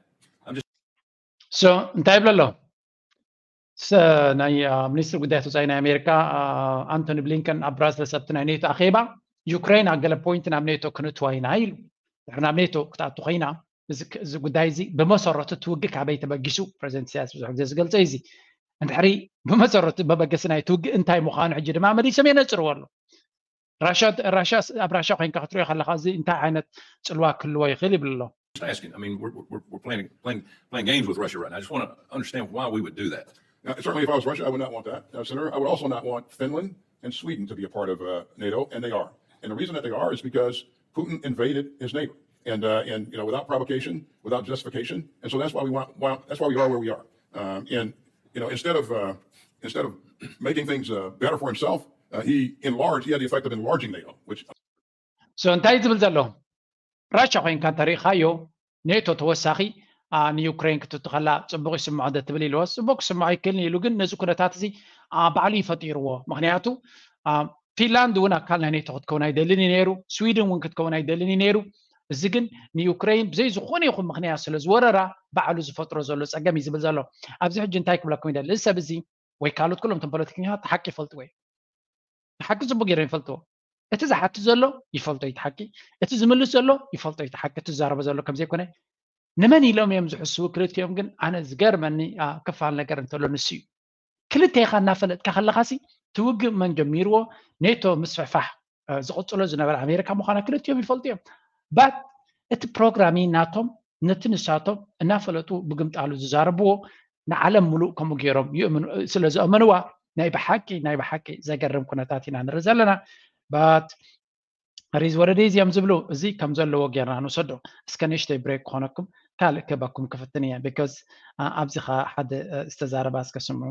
So እንታይ ይብሎ ኣሎ? ናይ ሚኒስትሪ ጉዳያት ወፃኢ ናይ ኣሜሪካ ኣንቶኒ ብሊንከን ኣብ ብራስለስ ኣብቲ ናይ ኔቶ ኣኼባ ዩክሬን ኣብ ገለ ፖይንት ናብ ኔቶ ክንእትዋ ኢና ኢሉ። ድሕሪ ናብ ኔቶ ክትኣቱ ኮይና እዚ ጉዳይ እዚ ብመሰረቱ እቲ ውግእ ካበይ ተበጊሱ ፕረዚደንት ኢሳያስ ብዙሕ ግዜ ዝገልፀ እዚ እንድሕሪ ብመሰረቱ መበገሲ ናይ እቲ ውግእ እንታይ ምዃኑ ሕጂ ድማ መሊሶም የነፅርዎ ኣሎ። ራሻ ኣብ ራሻ ኮይንካ ክትሪኦ ከለካ እዚ እንታይ ዓይነት ፅልዋ ክህልዎ ይኽእል ይብል ኣሎ። Just asking. I mean, we're, we're, we're playing, playing, playing games with Russia right now. I just want to understand why we would do that. Now, certainly, if I was Russia, I would not want that, uh, Senator. I would also not want Finland and Sweden to be a part of uh, NATO, and they are. And the reason that they are is because Putin invaded his neighbor, and uh, and you know, without provocation, without justification, and so that's why we want. Why, that's why we are where we are. Um, and you know, instead of uh, instead of making things uh, better for himself, uh, he enlarged. He had the effect of enlarging NATO, which so እንታይ ዝብል ዘሎ ራሻ ኮይንካ እንተሪኢኻዮ ኔቶ ተወሳኺ ንዩክሬን ክትትኸላ ፅቡቅ ይስምዖ ዶ ትብል ኢልዎስ ፅቡቅ ክስምዖ ኣይክእልን ኢሉ ግን ነዚ ኩነታት እዚ ባዕሉ ይፈጢርዎ። ምክንያቱ ፊንላንድ እውን ኣካል ናይ ኔቶ ክትከውን ኣይደልን እዩ ነይሩ። ስዊድን እውን ክትከውን ኣይደልን እዩ ነይሩ። እዚ ግን ንዩክሬን ብዘይ ዝኾነ ይኹን ምክንያት ስለ ዝወረራ ባዕሉ ዝፈጥሮ ዘሎ ፀገም እዩ ዝብል ዘሎ። ኣብዚ ሕጂ እንታይ ክብለኩም ይደሊ እዚ ሰብ እዚ ወይ ካልኦት ኩሎም እቶም ፖለቲከኛታት ሓቂ ይፈልጥዎ እዮም። ሓቂ ፅቡቅ ገይሮም ይፈልጥዎ። እቲ ዝሓትት ዘሎ ይፈልጦ እዩ እቲ ሓቂ፣ እቲ ዝምልስ ዘሎ ይፈልጦ እዩ እቲ ሓቂ፣ እቲ ዝዛረቦ ዘሎ ከምዘይኮነ ንመን ኢሎም እዮም ዝሕስቡ ክልቲኦም። ግን ኣነ ዝገርመኒ ክፋል ነገር እንተሎ ንሱ እዩ። ክልተ ኢኻ እናፈለጥካ ከለኻሲ እቲ ውግእ መን ጀሚርዎ ኔቶ ምስፍሕፋሕ ዝቕፅሎ ዝነበረ ኣሜሪካ ምዃና ክልቲኦም ይፈልጡ እዮም። ባት እቲ ፕሮግራሚ ናቶም ነቲ ንሳቶም እናፈለጡ ብግምጣሉ ዝዛረብዎ ንዓለም ሙሉእ ከምኡ ገይሮም ስለ ዝኣመንዋ ናይ ብሓቂ ናይ ብሓቂ ዘገርም ኩነታት ኢና ንርኢ ዘለና። ባት ሪዝ ወረደ እዚኦም ዝብሉ እዚ ከም ዘለዎ ጌርና ንውሰዶ። እስከ ንእሽተይ ብሬክ ክኾነኩም ካልእ ክህበኩም ክፍትን እየ። ቢካዝ ኣብዚ ኸ ሓደ ዝተዛረባ እስከ ስምዑ።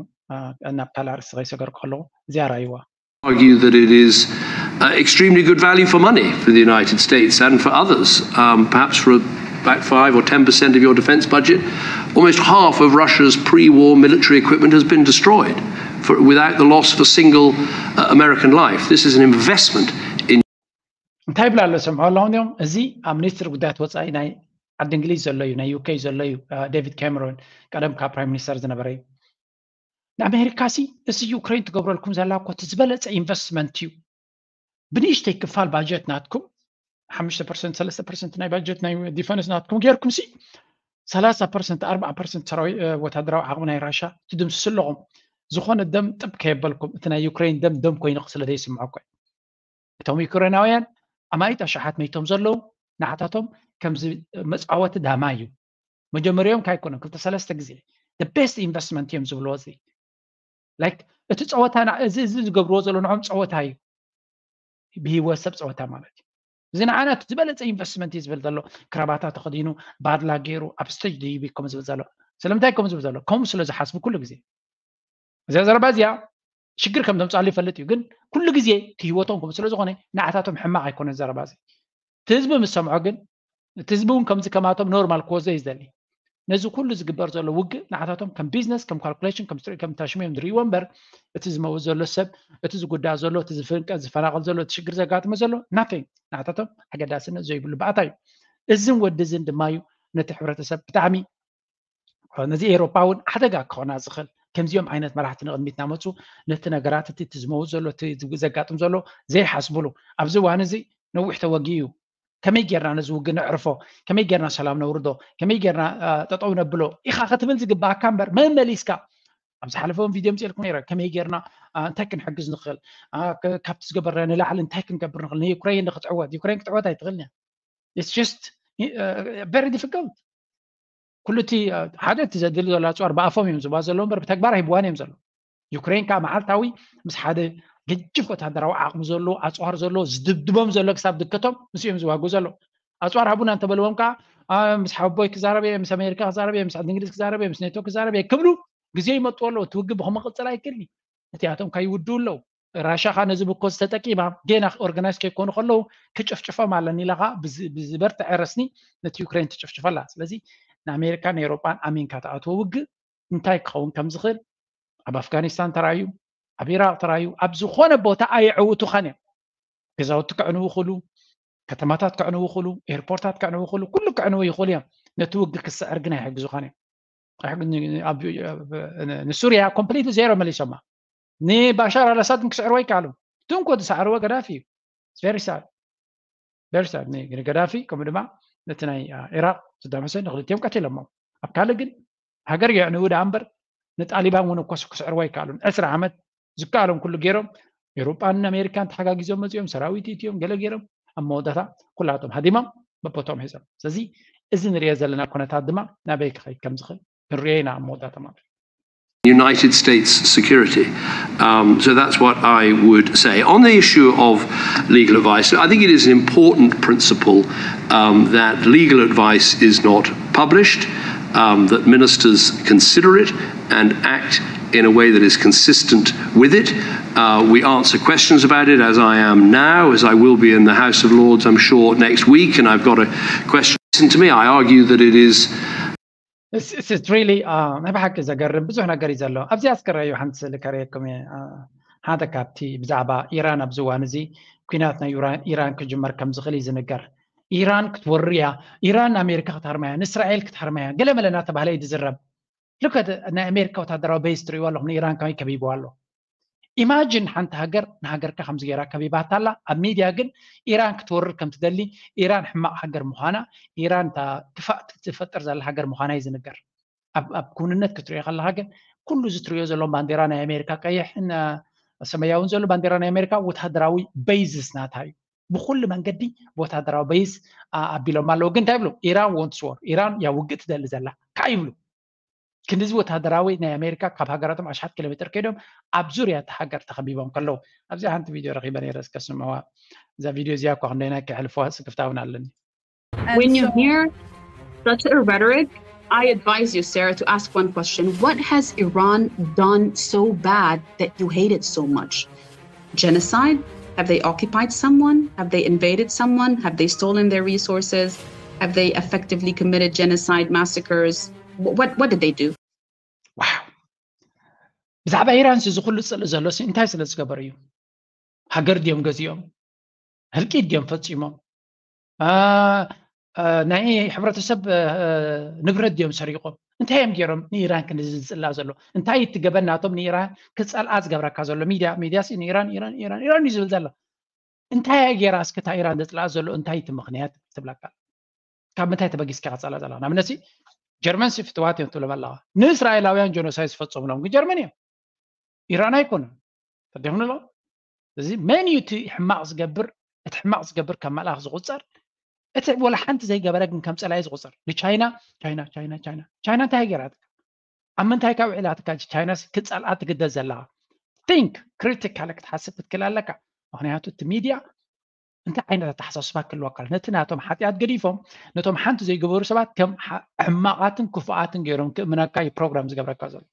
ናብ ካልእ ኣርእስቲ ከይሰገርኩ ከለኹ እዚኣ ራይዋ argue that it is uh, extremely good value for money for the United States and for others, um, perhaps for about five or ten percent of your defense budget. Almost half of Russia's pre war military equipment has been destroyed for, without the loss of a single uh, American life. This is an investment in. እንታይ ይብላ ኣሎ ሰምዖ ኣለኹም ዲኹም? እዚ ኣብ ሚኒስትሪ ጉዳያት ወፃኢ ናይ ዓዲ እንግሊዝ ዘሎ እዩ፣ ናይ ዩኬ ዘሎ እዩ። ዴቪድ ካሜሮን ቀደም ካብ ፕራይም ሚኒስተር ዝነበረ እዩ። ንኣሜሪካ ሲ እዚ ዩክሬን ትገብረልኩም ዘላ እኮ እቲ ዝበለፀ ኢንቨስትመንት እዩ። ብንእሽተይ ክፋል ባጀት ናትኩም ሓሙሽተ ፐርሰንት ሰለስተ ፐርሰንት ናይ ባጀት ናይ ዲፈንስ ናትኩም ጌርኩም ሲ ሰላሳ ፐርሰንት ኣርባዓ ፐርሰንት ሰራዊ ወታደራዊ ዓቕሚ ናይ ራሻ ትድምስሱ ኣለኹም። ዝኾነ ደም ጥብ ከየበልኩም፣ እቲ ናይ ዩክሬን ደም ደም ኮይኑ ስለ ዘይስምዐኩም። እቶም ዩክሬናውያን ኣማኢት ኣሽሓት መይቶም ዘለዉ ንዓታቶም ከምዚ መፃወቲ ዳማ እዩ። መጀመሪኦም ካይኮነን ክልተ ሰለስተ ግዜ ቤስት ኢንቨስትመንት እዮም ዝብልዎ። እዚ ላይክ እቲ ፀወታ እዚ እዚ ዝገብርዎ ዘሎ ንዖም ፀወታ እዩ። ብሂወት ሰብ ፀወታ ማለት እዩ። እዚ ንዓና እቲ ዝበለፀ ኢንቨስትመንት እዩ ዝብል ዘሎ። ክራባታ ተኸዲኑ ባድላ ገይሩ ኣብ ስቴጅ ድይብ ከም ዝብል ዘሎ ስለምንታይ ከም ዝብል ዘሎ ከምኡ ስለ ዝሓስቡ ኩሉ ግዜ እዚኣ ዘረባ እዚኣ ሽግር ከም ዘምፅኣሉ ይፈልጥ እዩ። ግን ኩሉ ግዜ እቲ ህይወቶም ከምኡ ስለ ዝኾነ ንዓታቶም ሕማቕ ኣይኮነን ዘረባ እዚ። እቲ ህዝቢ ምስ ሰምዖ ግን እቲ ህዝቢ እውን ከምዚ ከማቶም ኖርማል ክወስዶ እዩ ዝደሊ። ነዚ ኩሉ ዝግበር ዘሎ ውግእ ንዓታቶም ከም ቢዝነስ ከም ካልኩሌሽን ከም ስትሪ ከም ታሽሙ እዮም ዝርእይዎ እምበር እቲ ዝመውት ዘሎ ሰብ እቲ ዝጉዳእ ዘሎ እቲ ዝፍንቀ ዝፈናቐል ዘሎ እቲ ሽግር ዘጋጥሞ ዘሎ ናቲንግ ንዓታቶም ኣገዳስነት ዘይብሉ ባእታ እዩ። እዝን ወዲ እዝን ድማ እዩ ነቲ ሕብረተሰብ ብጣዕሚ ነዚ ኤሮፓ እውን ሓደጋ ክኾና ዝኽእል ከምዚኦም ዓይነት መራሕቲ ንቕድሚት እናመፁ ነቲ ነገራት እቲ እቲ ዝመውት ዘሎ እቲ ዘጋጥም ዘሎ ዘይሓስብሉ ኣብዚ እዋን እዚ ነዊሕ ተወጊኡ እዩ። ከመይ ጌርና ነዚ ውግእ ነዕርፎ? ከመይ ጌርና ሰላም ነውርዶ? ከመይ ጌርና ጠጠው ነብሎ ኢኻ ክትብል ዝግባኣካ እምበር መመሊስካ ኣብ ዝሓለፈውን ቪድዮ ምፅልኩም ነረ ከመይ ጌርና እንታይ ክንሕግዝ ንኽእል ካብቲ ዝገበርና ንላዕሊ እንታይ ክንገብር ንኽእል ንዩክሬን ክትዕወት ዩክሬን ክትዕወት ኣይትኽእልን እያ። It's just very difficult። ኩሉ እቲ ሓደ እቲ ዘድሊ ዘሎ ኣፅዋር ብኣፎም እዮም ዝባ ዘለዉ እምበር ብተግባር ሂብዋን እዮም ዘለዉ። ዩክሬን ከዓ መዓልታዊ ምስ ሓደ ገጅፍ ወታደራዊ ዓቕሚ ዘሎ ኣፅዋር ዘሎ ዝድብድቦም ዘሎ ክሳብ ድከቶም ምስ እዮም ዝዋጉ ዘሎ። ኣፅዋር ሃቡና እንተበልዎም ከዓ ምስ ሓቦይ ክዛረብ እየ ምስ ኣሜሪካ ክዛረብ እየ ምስ ዓዲ እንግሊዝ ክዛረብ እየ ምስ ኔቶ ክዛረብ እየ ክብሉ ግዜ ይመጡ ኣለዉ። እቲ ውግእ ብኸመ ቅፅል ኣይክእል እቲኣቶም ከይውድኡ ኣለዉ። ራሻ ካ ነዚ ብኮዝ ተጠቂማ ጌና ኦርጋናይዝ ከይኮኑ ከለዉ ክጭፍጭፎም ኣለኒ ኢላ ካ ብዝበርትዐ ረስኒ ነቲ ዩክሬን ትጭፍጭፈላ። ስለዚ ንኣሜሪካን ኤውሮጳን ኣሚንካ ትኣትዎ ውግእ እንታይ ክኸውን ከም ዝኽእል ኣብ ኣፍጋኒስታን ተራእዩ፣ ኣብ ኢራቅ ተራእዩ፣ ኣብ ዝኾነ ቦታ ኣየዕውቱኻን እዮም። ገዛውቲ ክዕንዉ ይኽእሉ፣ ከተማታት ክዕንዉ ይኽእሉ፣ ኤርፖርታት ክዕንዉ ይኽእሉ፣ ኩሉ ክዕንዉ ይኽእሉ እዮም። ነቲ ውግእ ክስዕር ግን ኣይሕግዙኻን እዮም። ንሱርያ ኮምፕሊትሊ ዜሮ መሊሶማ። ንባሻር ኣልኣሳድ ግን ክስዕርዎ ኣይከኣሉን። እቲ እንኮ ዝሰዓርዎ ገዳፊ እዩ። ቨሪ ሳድ ቨሪ ሳድ ንገዳፊ ከምኡ ድማ ነቲ ናይ ኢራቅ ሰዳም ሕሴን ንክልቲኦም ቀቲሎሞ። ኣብ ካልእ ግን ሃገር የዕንዉ ደኣ እምበር ንጣሊባን እውን እኮ ክስዕርዎ ኣይከኣሉን። ዕስራ ዓመት ዝከኣሎም ኩሉ ገይሮም ኤውሮጳን ኣሜሪካን ተሓጋጊዞም መፂኦም ሰራዊት ኢትዮም ገለ ገይሮም ኣብ መወዳእታ ኩላቶም ሃዲሞም በቦቶም ሒዞም። ስለዚ እዚ ንሪኦ ዘለና ኩነታት ድማ ናበይ ክኸይድ ከም ዝኽእል ክንሪኦ ኢና ኣብ መወዳእታ ማለት እዩ። United States security. Um, so that's what I would say. On the issue of legal advice, I think it is an important principle um, that legal advice is not published, um, that ministers consider it and act in a way that is consistent with it. Uh, we answer questions about it, as I am now, as I will be in the House of Lords, I'm sure, next week, and I've got a question to me. I argue that it is It's really uh, ናይ ብሓቂ ዘገርም ብዙሕ ነገር እዩ ዘሎ። ኣብዚ ኣስከረዩ ሓንቲ ስእሊ ከርእየኩም እየ። ሓደ ካብቲ ብዛዕባ ኢራን ኣብዚ እዋን እዚ ኩናት ናይ ኢራን ክጅመር ከም ዝኽእል እዩ ዝንገር። ኢራን ክትወሪ እያ፣ ኢራን ንኣሜሪካ ክትሃርማ እያ፣ ንእስራኤል ክትሃርማ እያ፣ ገለ መለ እናተባህለ እዩ ዝዝረብ። ልከ ናይ ኣሜሪካ ወታደራዊ ቤዝ ትርእይዎ ኣለኹም ንኢራን ከመይ ከቢብዋ ኣሎ። ኢማጂን ሓንቲ ሃገር ንሃገርካ ከምዚ ገይራ ከቢባታ ኣላ። ኣብ ሚድያ ግን ኢራን ክትወርር ከም ትደሊ፣ ኢራን ሕማቕ ሃገር ምዃና፣ ኢራን እታ ክፋእ ትፈጥር ዘላ ሃገር ምዃና እዩ ዝንገር። ኣብ ኣብ ክውንነት ክትሪኦ ከለኻ ግን ኩሉ እዚ ትሪኦ ዘሎ ባንዴራ ናይ ኣሜሪካ ቀይሕን ሰማያውን ዘሎ ባንዴራ ናይ ኣሜሪካ ወታደራዊ ቤዝስ ናታ እዩ። ብኩሉ መንገዲ ወታደራዊ ቤዝ ኣቢሎም ኣለዉ። ግን እንታይ ይብሉ? ኢራን ወንትስ ዎር፣ ኢራን እያ ውግእ ትደሊ ዘላ ከዓ ይብሉ። ክንድዚ ወታደራዊ ናይ ኣሜሪካ ካብ ሃገራቶም ኣሽሓት ኪሎ ሜትር ከይዶም ኣብ ዙርያ እቲ ሃገር ተኸቢቦም ከለዉ ኣብዚኣ ሓንቲ ቪድዮ ረኺበ ነይረ እስከ ስምዕዋ። እዛ ቪድዮ እዚኣ እኳ ክንደይናይ ከሕልፍዋ ስክፍታ እውን ኣለኒ። When you hear such a rhetoric, I advise you, Sarah, to ask one question. What has Iran done so bad that you hate it so much? Genocide? Have they occupied someone? Have they invaded someone? Have they stolen their resources? Have they effectively committed genocide, massacres? What, what did they do? ብዛዕባ ኢራን እዚ ኩሉ ፅልኢ ዘሎ እንታይ ስለ ዝገበሩ እዩ? ሃገር ድዮም ገዚኦም? ህልቂት ድዮም ፈፂሞም? ናይ ሕብረተሰብ ንብረት ድዮም ሰሪቆም? እንታይ እዮም ገይሮም ንኢራን ክንዚ ዝፅላእ ዘሎ? እንታይ እቲ ገበን ናቶም ንኢራን ክፀልኣ ዝገብረካ ዘሎ? ሚድያ ሚድያ ንኢራን ኢራን ኢራን ኢራን እዩ ዝብል ዘሎ። እንታይ እያ ጌራ እስኪ እታ ኢራን ዘፅልኣ ዘሎ እንታይ እቲ ምኽንያት ትብለካ ካብ ምንታይ ተበጊስካ ክፀላ ዘለካ ንኣብነት ጀርመን ሲ ፍትዋት እዮም ትብሎም ኣለካ ንእስራኤላውያን ጀኖሳይድ ዝፈፀሙሎም ግን ጀርመን እዮም ኢራን ኣይኮኑን ተደምንሎ እዚ መን እዩ እቲ ሕማቕ ዝገብር እቲ ሕማቕ ዝገብር ከም መልኣኽ ዝቁፀር እቲ ወላ ሓንቲ ዘይገበረ ግን ከም ፀላኢ ዝቁፀር ንቻይና ቻይና ቻይና ቻይና ቻይና እንታይ ገይራትካ ኣብ ምንታይ ካብ ውዒላትካ ቻይና ክፀልኣ ትግደድ ዘለካ think critical ክትሓስብ ክትክእል ኣለካ ምክንያቱ እቲ ሚድያ እንታይ ዓይነት ኣተሓሳስባ ክህልወካ ነቲ ናቶም ሓጢኣት ገዲፎም ነቶም ሓንቲ ዘይገበሩ ሰባት ከም ሕማቓትን ክፉኣትን ገይሮም ክእምነካ እዩ ፕሮግራም ዝገብረካ ዘሎ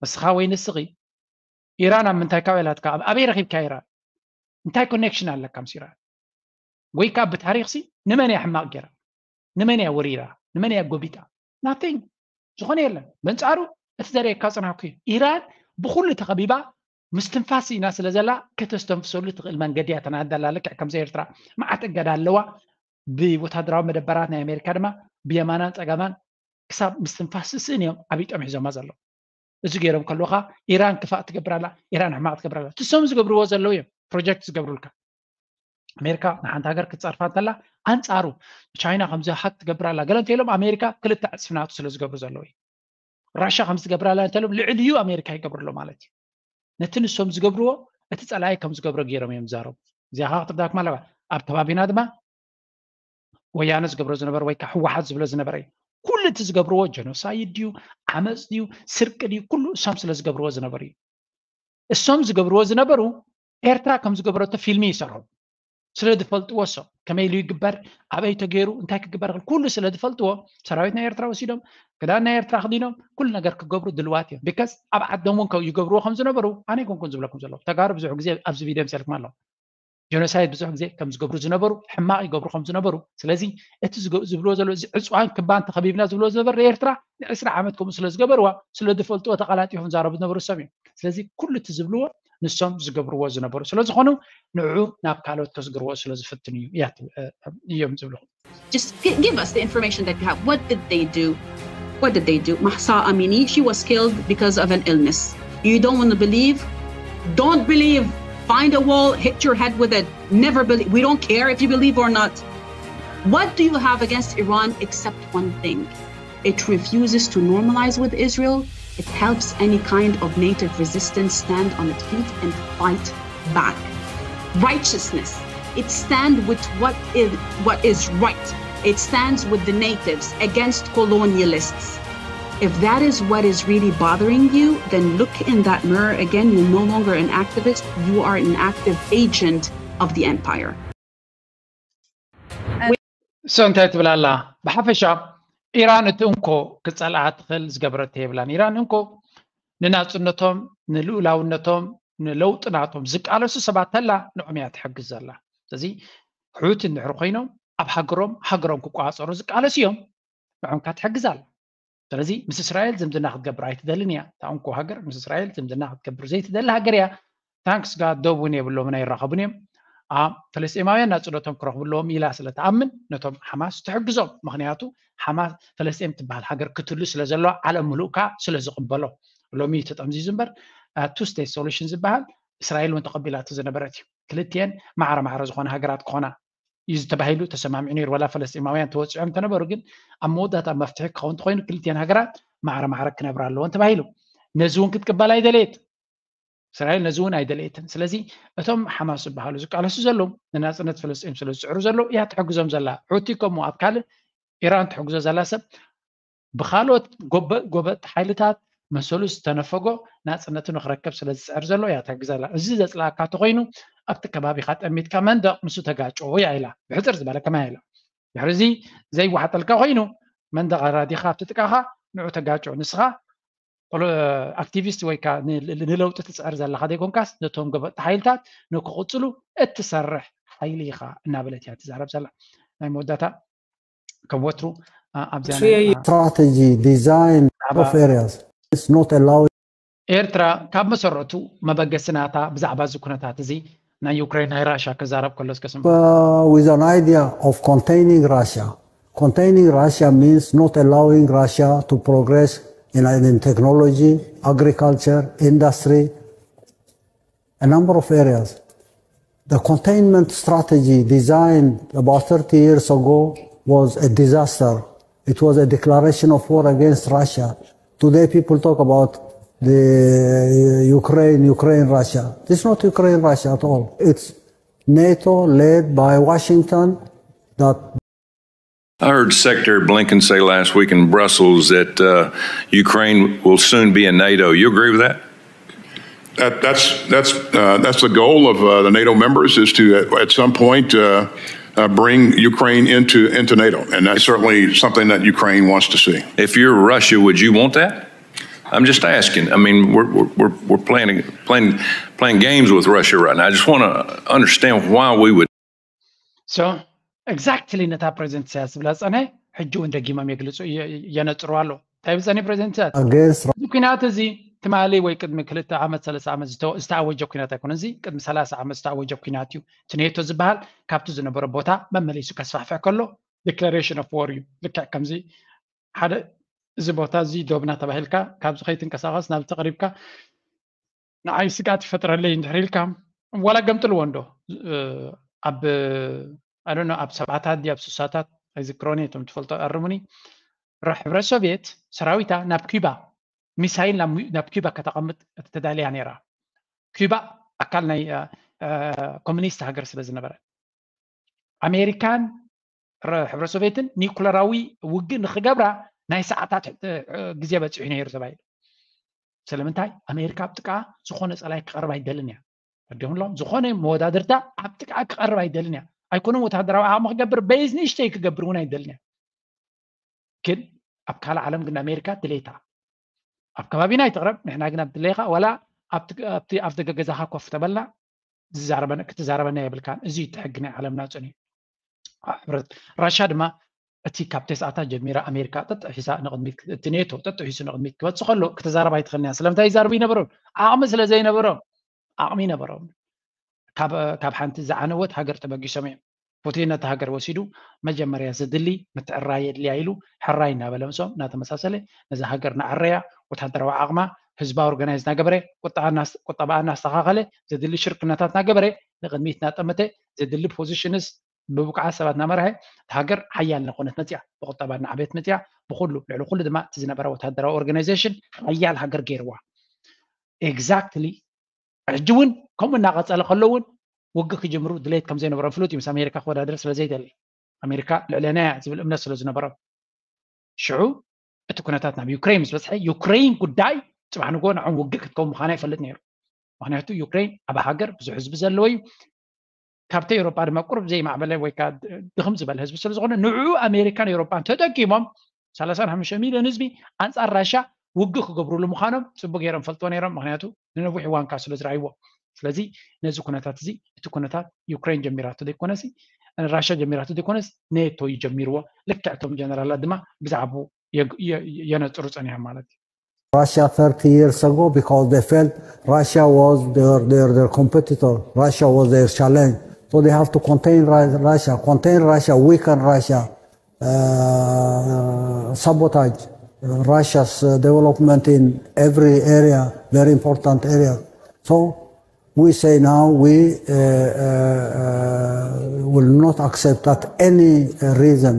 ንስኻ ወይ ንስኺ ኢራን ኣብ ምንታይ ካብ ኢላትካ ኣበይ ረኺብካ ኢራን እንታይ ኮኔክሽን ኣለካ ምስ ኢራን ወይ ከዓ ብታሪክሲ ንመን እያ ሕማቕ ገይራ ንመን እያ ወሪራ ንመን እያ ጎቢጣ nothing ዝኾነ የለን በንፃሩ እቲ ዘርእየካ ፅናኩ እዩ ኢራን ብኩሉ ተኸቢባ ምስትንፋስ ኢና ስለ ዘላ ከተስተንፍሰሉ ትኽእል መንገዲ እያ ተናሃዳ ኣላ ልክዕ ከምዚ ኤርትራ መዓት እገዳ ኣለዋ ብወታደራዊ መደበራት ናይ ኣሜሪካ ድማ ብየማናን ፀጋማን ክሳብ ምስትንፋስ ስእን እዮም ዓቢጦም ሒዞማ ዘለዉ እዚ ገይሮም ከለካ ኢራን ክፋእ ትገብር ኣላ ኢራን ሕማቅ ትገብር ኣላ ትሶም ዝገብርዎ ዘለዉ እዮም ፕሮጀክት ዝገብሩልካ ኣሜሪካ ንሓንቲ ሃገር ክትፀርፋ እንተላ ኣንፃሩ ቻይና ከምዚ ሃክ ትገብር ኣላ ገለ እንተኢሎም ኣሜሪካ ክልተ ዕፅፊ ናቱ ስለ ዝገብሩ ዘለዉ እዩ ራሻ ከም ዝገብር ኣላ እንተሎም ልዕልዩ ኣሜሪካ ይገብርሎ ማለት እዩ ነቲ ንሶም ዝገብርዎ እቲ ፀላኢ ከም ዝገብሮ ገይሮም እዮም ዝዛረቡ እዚኣ ከዓ ክትርዳኩም ኣለዋ ኣብ ከባቢና ድማ ወያነ ዝገብሮ ዝነበረ ወይ ከዓ ህወሓት ዝብሎ ዝነበረ እዩ ኩሉ እቲ ዝገብርዎ ጀኖሳይድ ድዩ ዓመፅ ድዩ ስርቂ ድዩ ኩሉ እሶም ስለ ዝገብርዎ ዝነበሩ እዩ እሶም ዝገብርዎ ዝነበሩ ኤርትራ ከም ዝገበረቶ ፊልሚ ይሰርሑ ስለ ዝፈልጥዎ እሶም ከመይ ኢሉ ይግበር ኣበይ ተገይሩ እንታይ ክግበር ይኽእል ኩሉ ስለ ዝፈልጥዎ ሰራዊት ናይ ኤርትራ ወሲዶም ክዳን ናይ ኤርትራ ክዲኖም ኩሉ ነገር ክገብሩ ድልዋት እዮም because ኣብ ዓዶም እውን ይገብርዎ ከም ዝነበሩ ኣነ ይኮንኩን ዝብለኩም ዘለኹ ተጋሩ ብዙሕ ግዜ ኣብዚ ቪድዮ ምሰልኩም ኣለኹ ጀኖሳይድ ብዙሕ ግዜ ከም ዝገብሩ ዝነበሩ ሕማቕ ይገብሩ ከም ዝነበሩ ስለዚ እቲ ዝብልዎ ዘሎ እዚ ዕፅዋን ክባን ተኸቢብና ዝብልዎ ዝነበር ንኤርትራ ንዕስራ ዓመት ከምኡ ስለ ዝገበርዋ ስለ ዝፈልጥዎ ተቓላጢፎም ዛረቡ ዝነበሩ ሰብ እዮም ስለዚ ኩሉ እቲ ዝብልዎ ንሶም ዝገብርዎ ዝነበሩ ስለ ዝኾኑ ንዑ ናብ ካልኦት ከዝግርዎ ስለ ዝፍትኑ እዩ እዮም ዝብሉ Just give us the information that you have. What did they do? What did they do? Mahsa Amini, she was killed because of an illness. You don't want to believe? Don't believe. Find a wall, hit your head with it. Never believe. We don't care if you believe or not. What do you have against Iran except one thing? It refuses to normalize with Israel. It helps any kind of native resistance stand on its feet and fight back. Righteousness. It stands with what is, what is right. It stands with the natives against colonialists. If that is what is really bothering you, then look in that mirror again. You're no longer an activist. You are an active agent of the empire. so እንታይ ትብል ኣላ ብሓፈሻ ኢራን እቲ እንኮ ክፀልኣ ትኽእል ዝገበረቶ የብላን ኢራን እንኮ ንናፅነቶም ንልኡላውነቶም ንለውጢ ናቶም ዝቃለሱ ሰባት ተላ ንዖም እያ ትሕግዝ ዘላ ስለዚ ሕውቲ እንድሕር ኮይኖም ኣብ ሃገሮም ሃገሮም ክቋፀሩ ዝቃለሱ እዮም ንዖም ካ ትሕግዝ ኣላ ስለዚ ምስ እስራኤል ዝምድና ክትገብር ኣይትደልን እያ እታ እንኮ ሃገር ምስ እስራኤል ዝምድና ክትገብር ዘይትደሊ ሃገር እያ thanks God ዶብ እውን የብሎምን ኣይራኸቡን እዮም ፈለስጢማውያን ናፅነቶም ክረኽቡ ኣለዎም ኢላ ስለ ትኣምን ነቶም ሓማስ ትሕግዞም ምክንያቱ ሓማስ ፈለስጢም ትበሃል ሃገር ክትህሉ ስለ ዘለዋ ዓለም ምሉእ ከዓ ስለ ዝቕበሎ ሎሚ ተጠምዚዙ እምበር two state solution ዝበሃል እስራኤል እውን ተቐቢላቶ ዝነበረት እዩ ክልቲኤን ማዕረ ማዕረ ዝኾነ ሃገራት ክኾና እዩ ተባሂሉ ተሰማሚዑ ነይሩ ወላ ፈለስጢማውያን ተወፂዖም እንተነበሩ ግን ኣብ መወዳእታ መፍትሒ ክኸውን እንተኮይኑ ክልቲኤን ሃገራት ማዕረ ማዕረ ክነብራ ኣለዎን ተባሂሉ ነዚ እውን ክትቅበል ኣይደለየት እስራኤል ነዚ እውን ኣይደለየትን ስለዚ እቶም ሓማስ ዝበሃሉ ዝቃለሱ ዘለዉ ንናፅነት ፍልስጢን ስለ ዝፅዕሩ ዘለዉ እያ ትሕግዞም ዘላ ሑቲ ከምኡ ኣብ ካልእ ኢራን ትሕግዞ ዘላ ሰብ ብካልኦት ጎበጥ ጎበጥ ሓይልታት መሰሉ ዝተነፈጎ ናፅነቱ ንክረከብ ስለ ዝፅዕር ዘሎ እያ ትሕግዘላ እዚ ዘፅላኣካ ተኮይኑ ኣብቲ ከባቢካ ጠሚትካ መንደቅ ንሱ ተጋጭዎ እያ ኢላ ብሕፅር ዝበለ ከማይ ኢላ ድሕሪ እዚ ዘይዋሓጠልካ ኮይኑ መንደቅ ኣራዲካ ኣብቲ ጥቃካ ንዑ ተጋጭዎ ንስካ ኣክቲቪስት ወይ ከዓ ንለውጢ ትፅዕር ዘለካ ዘይኮንካስ ነቶም ገበጥቲ ሓይልታት ንክቕፅሉ እትሰርሕ ሓይሊ ኢካ እናበለት እያ ትዛረብ ዘላ ናይ መወዳእታ ከም ወትሩ ኣብዚያ strategy design of areas is not allowing ኤርትራ ካብ መሰረቱ መበገሲ ናታ ብዛዕባ እዚ ኩነታት እዚ ናይ ዩክሬን ናይ ራሽያ ክዛረብ ከሎ እስከ ስምዑ uh, with an idea of containing Russia. Containing Russia means not allowing Russia to progress in, in technology, agriculture, industry, a number of areas. The containment strategy designed about thirty years ago was a disaster. It was a declaration of war against Russia. Today, people talk about the Ukraine, Ukraine, Russia. It's not Ukraine, Russia at all. It's NATO led by Washington that I heard Secretary Blinken say last week in Brussels that uh, Ukraine will soon be in NATO. You agree with that? That, that's that's uh, that's the goal of uh, the NATO members, is to at, at some point uh, uh, bring Ukraine into into NATO, and that's certainly something that Ukraine wants to see. If you're Russia, would you want that? I'm just asking. I mean, we're we're we're playing playing playing games with Russia right now. I just want to understand why we would. So exactly ነታ ፕሬዚደንት ኢሳያስ ዝብላ ዝፀንሐ ሕጂ እውን ደጊሞም የግልፁ የነፅሩ ኣሎ። እንታይ ብፀኒ ፕሬዚደንት ኢሳያስ? Against እዚ ኩናት እዚ ትማሊ ወይ ቅድሚ ክልተ ዓመት ሰለስተ ዓመት ዝተኣወጀ ኩናት ኣይኮነ። እዚ ቅድሚ ሰላሳ ዓመት ዝተኣወጀ ኩናት እዩ። እቲ ኔቶ ዝበሃል ካብቲ ዝነበረ ቦታ መመሊሱ ከስፋሕፍሕ ከሎ declaration of war እዩ። ልክዕ ከምዚ ሓደ እዚ ቦታ እዚ ዶብና ተባሂልካ ካብዚ ከይትንቀሳቐስ ናብ ተቕሪብካ ንዓይ ስግኣት ይፈጥረለይ እንድሕር ኢልካ ዋላ ገምጥልዎ እንዶ ኣብ ኣዶኖ ኣብ ሰብዓታት ድዩ ኣብ ስሳታት ኣይዝክሮን እየ። እቶም ትፈልጦ ኣርሙኒ። ራ- ሕብረት ሶቪየት ሰራዊታ ናብ ኪባ ሚሳይል ናብ ሚ- ናብ ኪባ ከተቐምጥ ተዳልያ ነይራ። ኪባ ኣካል ናይ እ፣ እ፣ ኮሚኒስት ሃገር ስለ ዝነበረ ኣሜሪካን ረ- ሕብረት ሶቪየትን ኒኩለራዊ ውግእ ንክገብራ ናይ ሰዓታት እ፣ እ፣ ግዜ በፂሑ ነይሩ ተባሂሉ። ስለምንታይ ኣሜሪካ ኣብ ጥቃ ዝኾነ ፀላይ ክቐርብ ኣይደልን እያ። ኣዲኹም ኣለኹም ዝኾነ መወዳድርታ ኣብ ጥቃ ክቐርብ ኣይደልን እያ። ኣይኮነን ወታደራዊ ዓቕሚ ክገብር በይዝ ንእሽተይ ክገብር እውን ኣይደልን እያ። ግን ኣብ ካልእ ዓለም ግን ኣሜሪካ ድሌታ ኣብ ከባቢና ኣይትቕረብ፣ ንሕና ግን ኣብ ድሌኻ ዋላ ኣብቲ ኣብቲ ኣፍ ደገ ገዛኻ ኮፍ ተበልና ዝዛረበነ ክትዛረበና የብልካን። እዚ እዩ እቲ ሕጊ ናይ ዓለምና ጽንዩ። ሕብረት ራሻ ድማ እቲ ካብ ተስዓታት ጀሚራ ኣሜሪካ ጠጥሒሳ ንቕድሚት እቲ ኔቶ ጠጥሒሱ ንቕድሚት ክበጽእ ከሎ ክትዛረብ ኣይትኽእልን እያ። ስለምንታይ ይዛርቡ ይነበሮም? ዓቕሚ ስለ ዘይነበሮም ዓቕሚ ይነበሮም። ካብ ካብ ሓንቲ ዝዓነወት ሃገር ተበጊሶም እዮም። ፑቲን ነቲ ሃገር ወሲዱ መጀመርያ ዘድሊ ምትዕራይ የድልያ ኢሉ ሕራይ እናበለ ምስኦም እናተመሳሰለ ነዛ ሃገር እናዓረያ ወታደራዊ ዓቕማ ህዝባ ኦርጋናይዝ እናገበረ ቁጠባ እናስ- ቁጠባኣ እናስተኻኸለ ዘድሊ ሽርክነታት እናገበረ ንቕድሚት እናጠመተ ዘድሊ ፖዚሽንስ ብብቅዓት ሰባት እናመርሐ ሃገር ሓያል እናኾነት መፅያ ብቁጠባ እናዓበየት መፅያ ብኩሉ ልዕሊ ኩሉ ድማ እቲ ዝነበረ ወታደራዊ ኦርጋናይዜሽን ሓያል ሃገር ገይርዋ። ኤግዛክትሊ ሕጂ እውን ከምኡ እናቐፀለ ከሎ እውን ውግእ ክጅምሩ ድሌት ከም ዘይነበሮም ፍሉጥ እዩ። ምስ ኣሜሪካ ክወዳደር ስለ ዘይደሊ ኣሜሪካ ልዕለና እያ ዝብል እምነት ስለ ዝነበሮም ሽዑ እቲ ኩነታት ናብ ዩክሬን ምስ በፅሐ ዩክሬን ጉዳይ ፅባሕ ንጎ ንዖም ውግእ ክትከውን ምዃና ይፈልጥ ነይሩ። ምክንያቱ ዩክሬን ኣብ ሃገር ብዙሕ ህዝቢ ዘለዎ እዩ። ካብቲ ኤውሮጳ ድማ ቁሩብ ዘይማዕበለ ወይ ከዓ ድኽም ዝበለ ህዝቢ ስለ ዝኾነ ንዕኡ ኣሜሪካን ኤውሮጳን ተጠቂሞም ሰላሳን ሓሙሽተ ሚልዮን ህዝቢ ኣንፃር ራሻ ውግእ ክገብሩሉ ምዃኖም ፅቡቅ ገይሮም ፈልጥዎ ነይሮም። ምክንያቱ ንነዊሕ እዋን ከዓ ስለ ዝረኣይዎ። ስለዚ ነዚ ኩነታት እዚ እቲ ኩነታት ዩክሬን ጀሚራቶ ዘይኮነሲ ራሻ ጀሚራቶ ዘይኮነስ ኔቶ እዩ ጀሚርዎ። ልክዕ እቶም ጀነራላት ድማ ብዛዕባኡ የግ- የ- የነፅሩ ፀኒሖም ማለት እዩ። Russia thirty years ago because they felt Russia was their, their, their competitor. Russia was their challenge. So they have to contain Ru- Russia, contain Russia, weaken Russia, uh, sabotage Russia's uh, development in every area, very important area. So we say now we uh, uh, uh, will not accept that any uh, reason,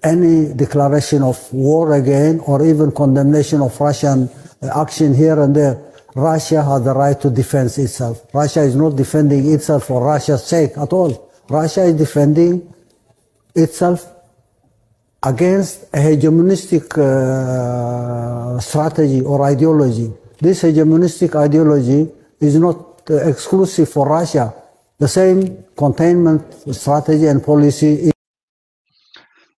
any declaration of war again, or even condemnation of Russian uh, action here and there. Russia has the right to defend itself. Russia is not defending itself for Russia's sake at all. Russia is defending itself against a hegemonistic uh, strategy or ideology. This hegemonistic ideology is not uh, exclusive for Russia. The same containment strategy and policy is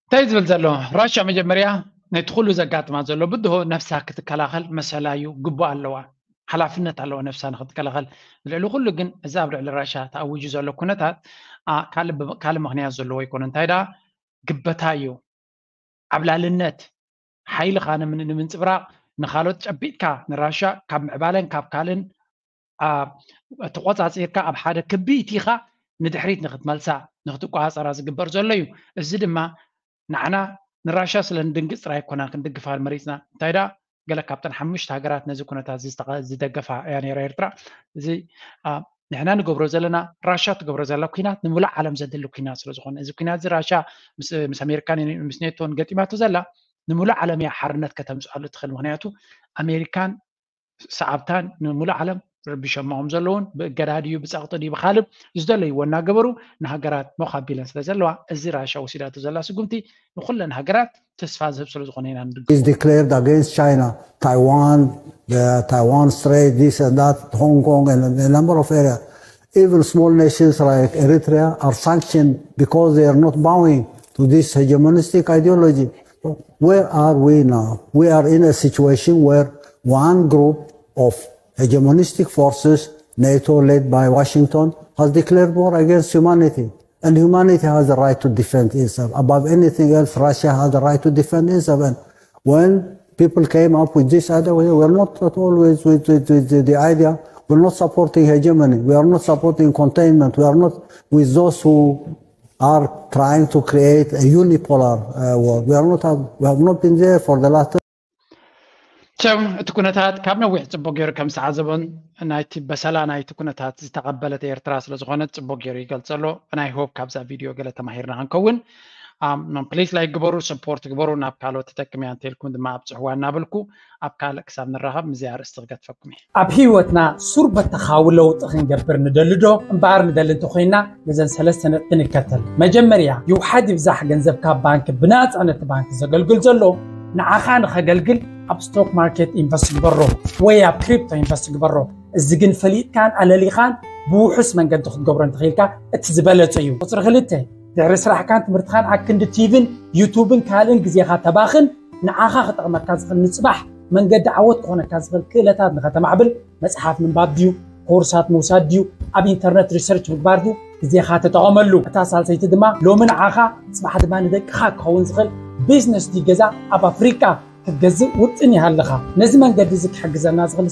እንታይ ዝብል ዘሎ ራሻ መጀመርያ ነቲ ኩሉ ዘጋጥማ ዘሎ ብድሆ ነፍሳ ክትከላኸል መሰላ እዩ ግቡእ ኣለዋ። ሓላፍነት ኣለዋ ነፍሳ ንክትከላኸል። ልዕሊ ኩሉ ግን እዚ ኣብ ልዕሊ ራሻ ተኣዊጁ ዘሎ ኩነታት አ፣ ካልእ ብ- ካልእ ምክንያት ዘለዎ ኣይኮነ። እንታይ ደኣ ግበታ እዩ። ዓብላልነት ሓይልኻ ንም- ንምንፅብራቕ ንካልኦት ጨቢጥካ ንራሻ ካብ ምዕባለን ካብ ካልእን ኣ፣ ተቆፃፂርካ ኣብ ሓደ ክቢ እቲኻ ንድሕሪት ንክትመልሳ ንክትቆፃፀራ ዝግበር ዘሎ እዩ። እዚ ድማ ንዓና ንራሻ ስለ ንድንግፅ ጥራይ ኣይኮናን ክንድግፋ መሪፅና። እንታይ ደኣ ገለ ካብተን ሓሙሽተ ሃገራት ነዚ ኩነታት እዚ ዝተቐ- ዝደገፋ እያ ነይራ ኤርትራ። እዚ ኣ፣ ንሕና ንገብሮ ዘለና፣ ራሻ ትገብሮ ዘላ ኩናት ንምሉእ ዓለም ዘድሊ ኩናት ስለ ዝኾነ፣ እዚ ኩናት እዚ ራሻ ምስ ኣሜሪካን ምስ ኔቶን ገጢማቶ ዘላ ንምሉእ ዓለም እያ ሓርነት ከተምፅኣሉ ትኽእል። ምክንያቱ ኣሜሪካን ሰዓብታን ንምሉእ ዓለም ረቢሸማ ከም ዘለውን ብእገዳ ድዩ ብፀቕጢ ድዩ ብካልእ ዝደለይዎ እናገበሩ ንሃገራት ሞኻቢለን ስለ ዘለዋ፣ እዚ ራሻ ወሲዳቶ ዘላ ስጉምቲ ንኩለን ሃገራት ተስፋ ዝህብ ስለ ዝኾነ ኢና ንድግፎ። Is declared against China, Taiwan, the Taiwan Strait, this and that, Hong Kong, and a number of areas. Even small nations like Eritrea are sanctioned because they are not bowing to this hegemonistic ideology. Where are we now? We are in a situation where one group of hegemonistic forces, NATO led by Washington, has declared war against humanity. And humanity has the right to defend itself. Above anything else, Russia has the right to defend itself. And when people came up with this idea, we were not at all with, with, with, with the, the idea. We're not supporting hegemony. We are not supporting containment. We are not with those who are trying to create a unipolar uh, world. We are not. Have, we have not been there for the last. ቸም እቲ ኩነታት ካብ ነዊሕ ፅቡቅ ገይሩ ከም ዝተዓዘቦን ናይቲ በሰላ ናይቲ ኩነታት ዝተቐበለት ኤርትራ ስለ ዝኾነት ፅቡቅ ገይሩ ይገልፀ ኣሎ። ብናይ ሆፕ ካብዛ ቪድዮ ገለ ተማሂርና ክንከውን ፕሊስ ላይክ ግበሩ፣ ሰፖርት ግበሩ፣ ናብ ካልኦት ተጠቅምያ እንተልኩም ድማ ኣብፅሕዋ እናበልኩ ኣብ ካልእ ክሳብ ንራኸብ ምስዚ ኣርእስቲ ክገትፈኩም እየ። ኣብ ህይወትና ሱር በተኻዊ ለውጢ ክንገብር ንደሊ ዶ? እምበኣር ንደሊ እንተኮይና ነዘን ሰለስተ ነጥቢ ንከተል። መጀመርያ ይውሓድ ይብዛሕ ገንዘብ ካብ ባንክ ብናፃ ነቲ ባንክ ዘገልግል ዘሎ ንዓኻ ንኸገልግል ኣብ ስቶክ ማርኬት ኢንቨስት ግበሮ ወይ ኣብ ክሪፕቶ ኢንቨስት ግበሮ። እዚ ግን ፈሊጥካን ኣለሊኻን ብውሑስ መንገዲ ክትገብሮ እንተኽኢልካ እቲ ዝበለፀ እዩ። ቁፅሪ ክልተ ድሕሪ ስራሕካን ትምህርትኻን ኣክንዲ ቲቪን ዩቱብን ካልእን ግዜኻ ተባኽን ንዓኻ ክጠቕመካ ዝኽእል ንፅባሕ መንገዲ ዓወት ክኾነካ ዝኽእል ክእለታት ንኸተማዕብል መፅሓፍ ምንባብ ድዩ ኮርሳት ምውሳድ ድዩ ኣብ ኢንተርነት ሪሰርች ምግባር ድዩ ግዜኻ ተጠቐመሉ። እታ ሳልሰይቲ ድማ ሎሚ ንዓኻ ፅባሕ ድማ ንደቅኻ ክኸውን ዝኽእል ቢዝነስ ድዩ ገዛ ኣብ ኣፍሪቃ ክትገዝእ ውጥን ይሃልኻ። ነዚ መንገዲ እዚ ክሕግዘና ዝኽእል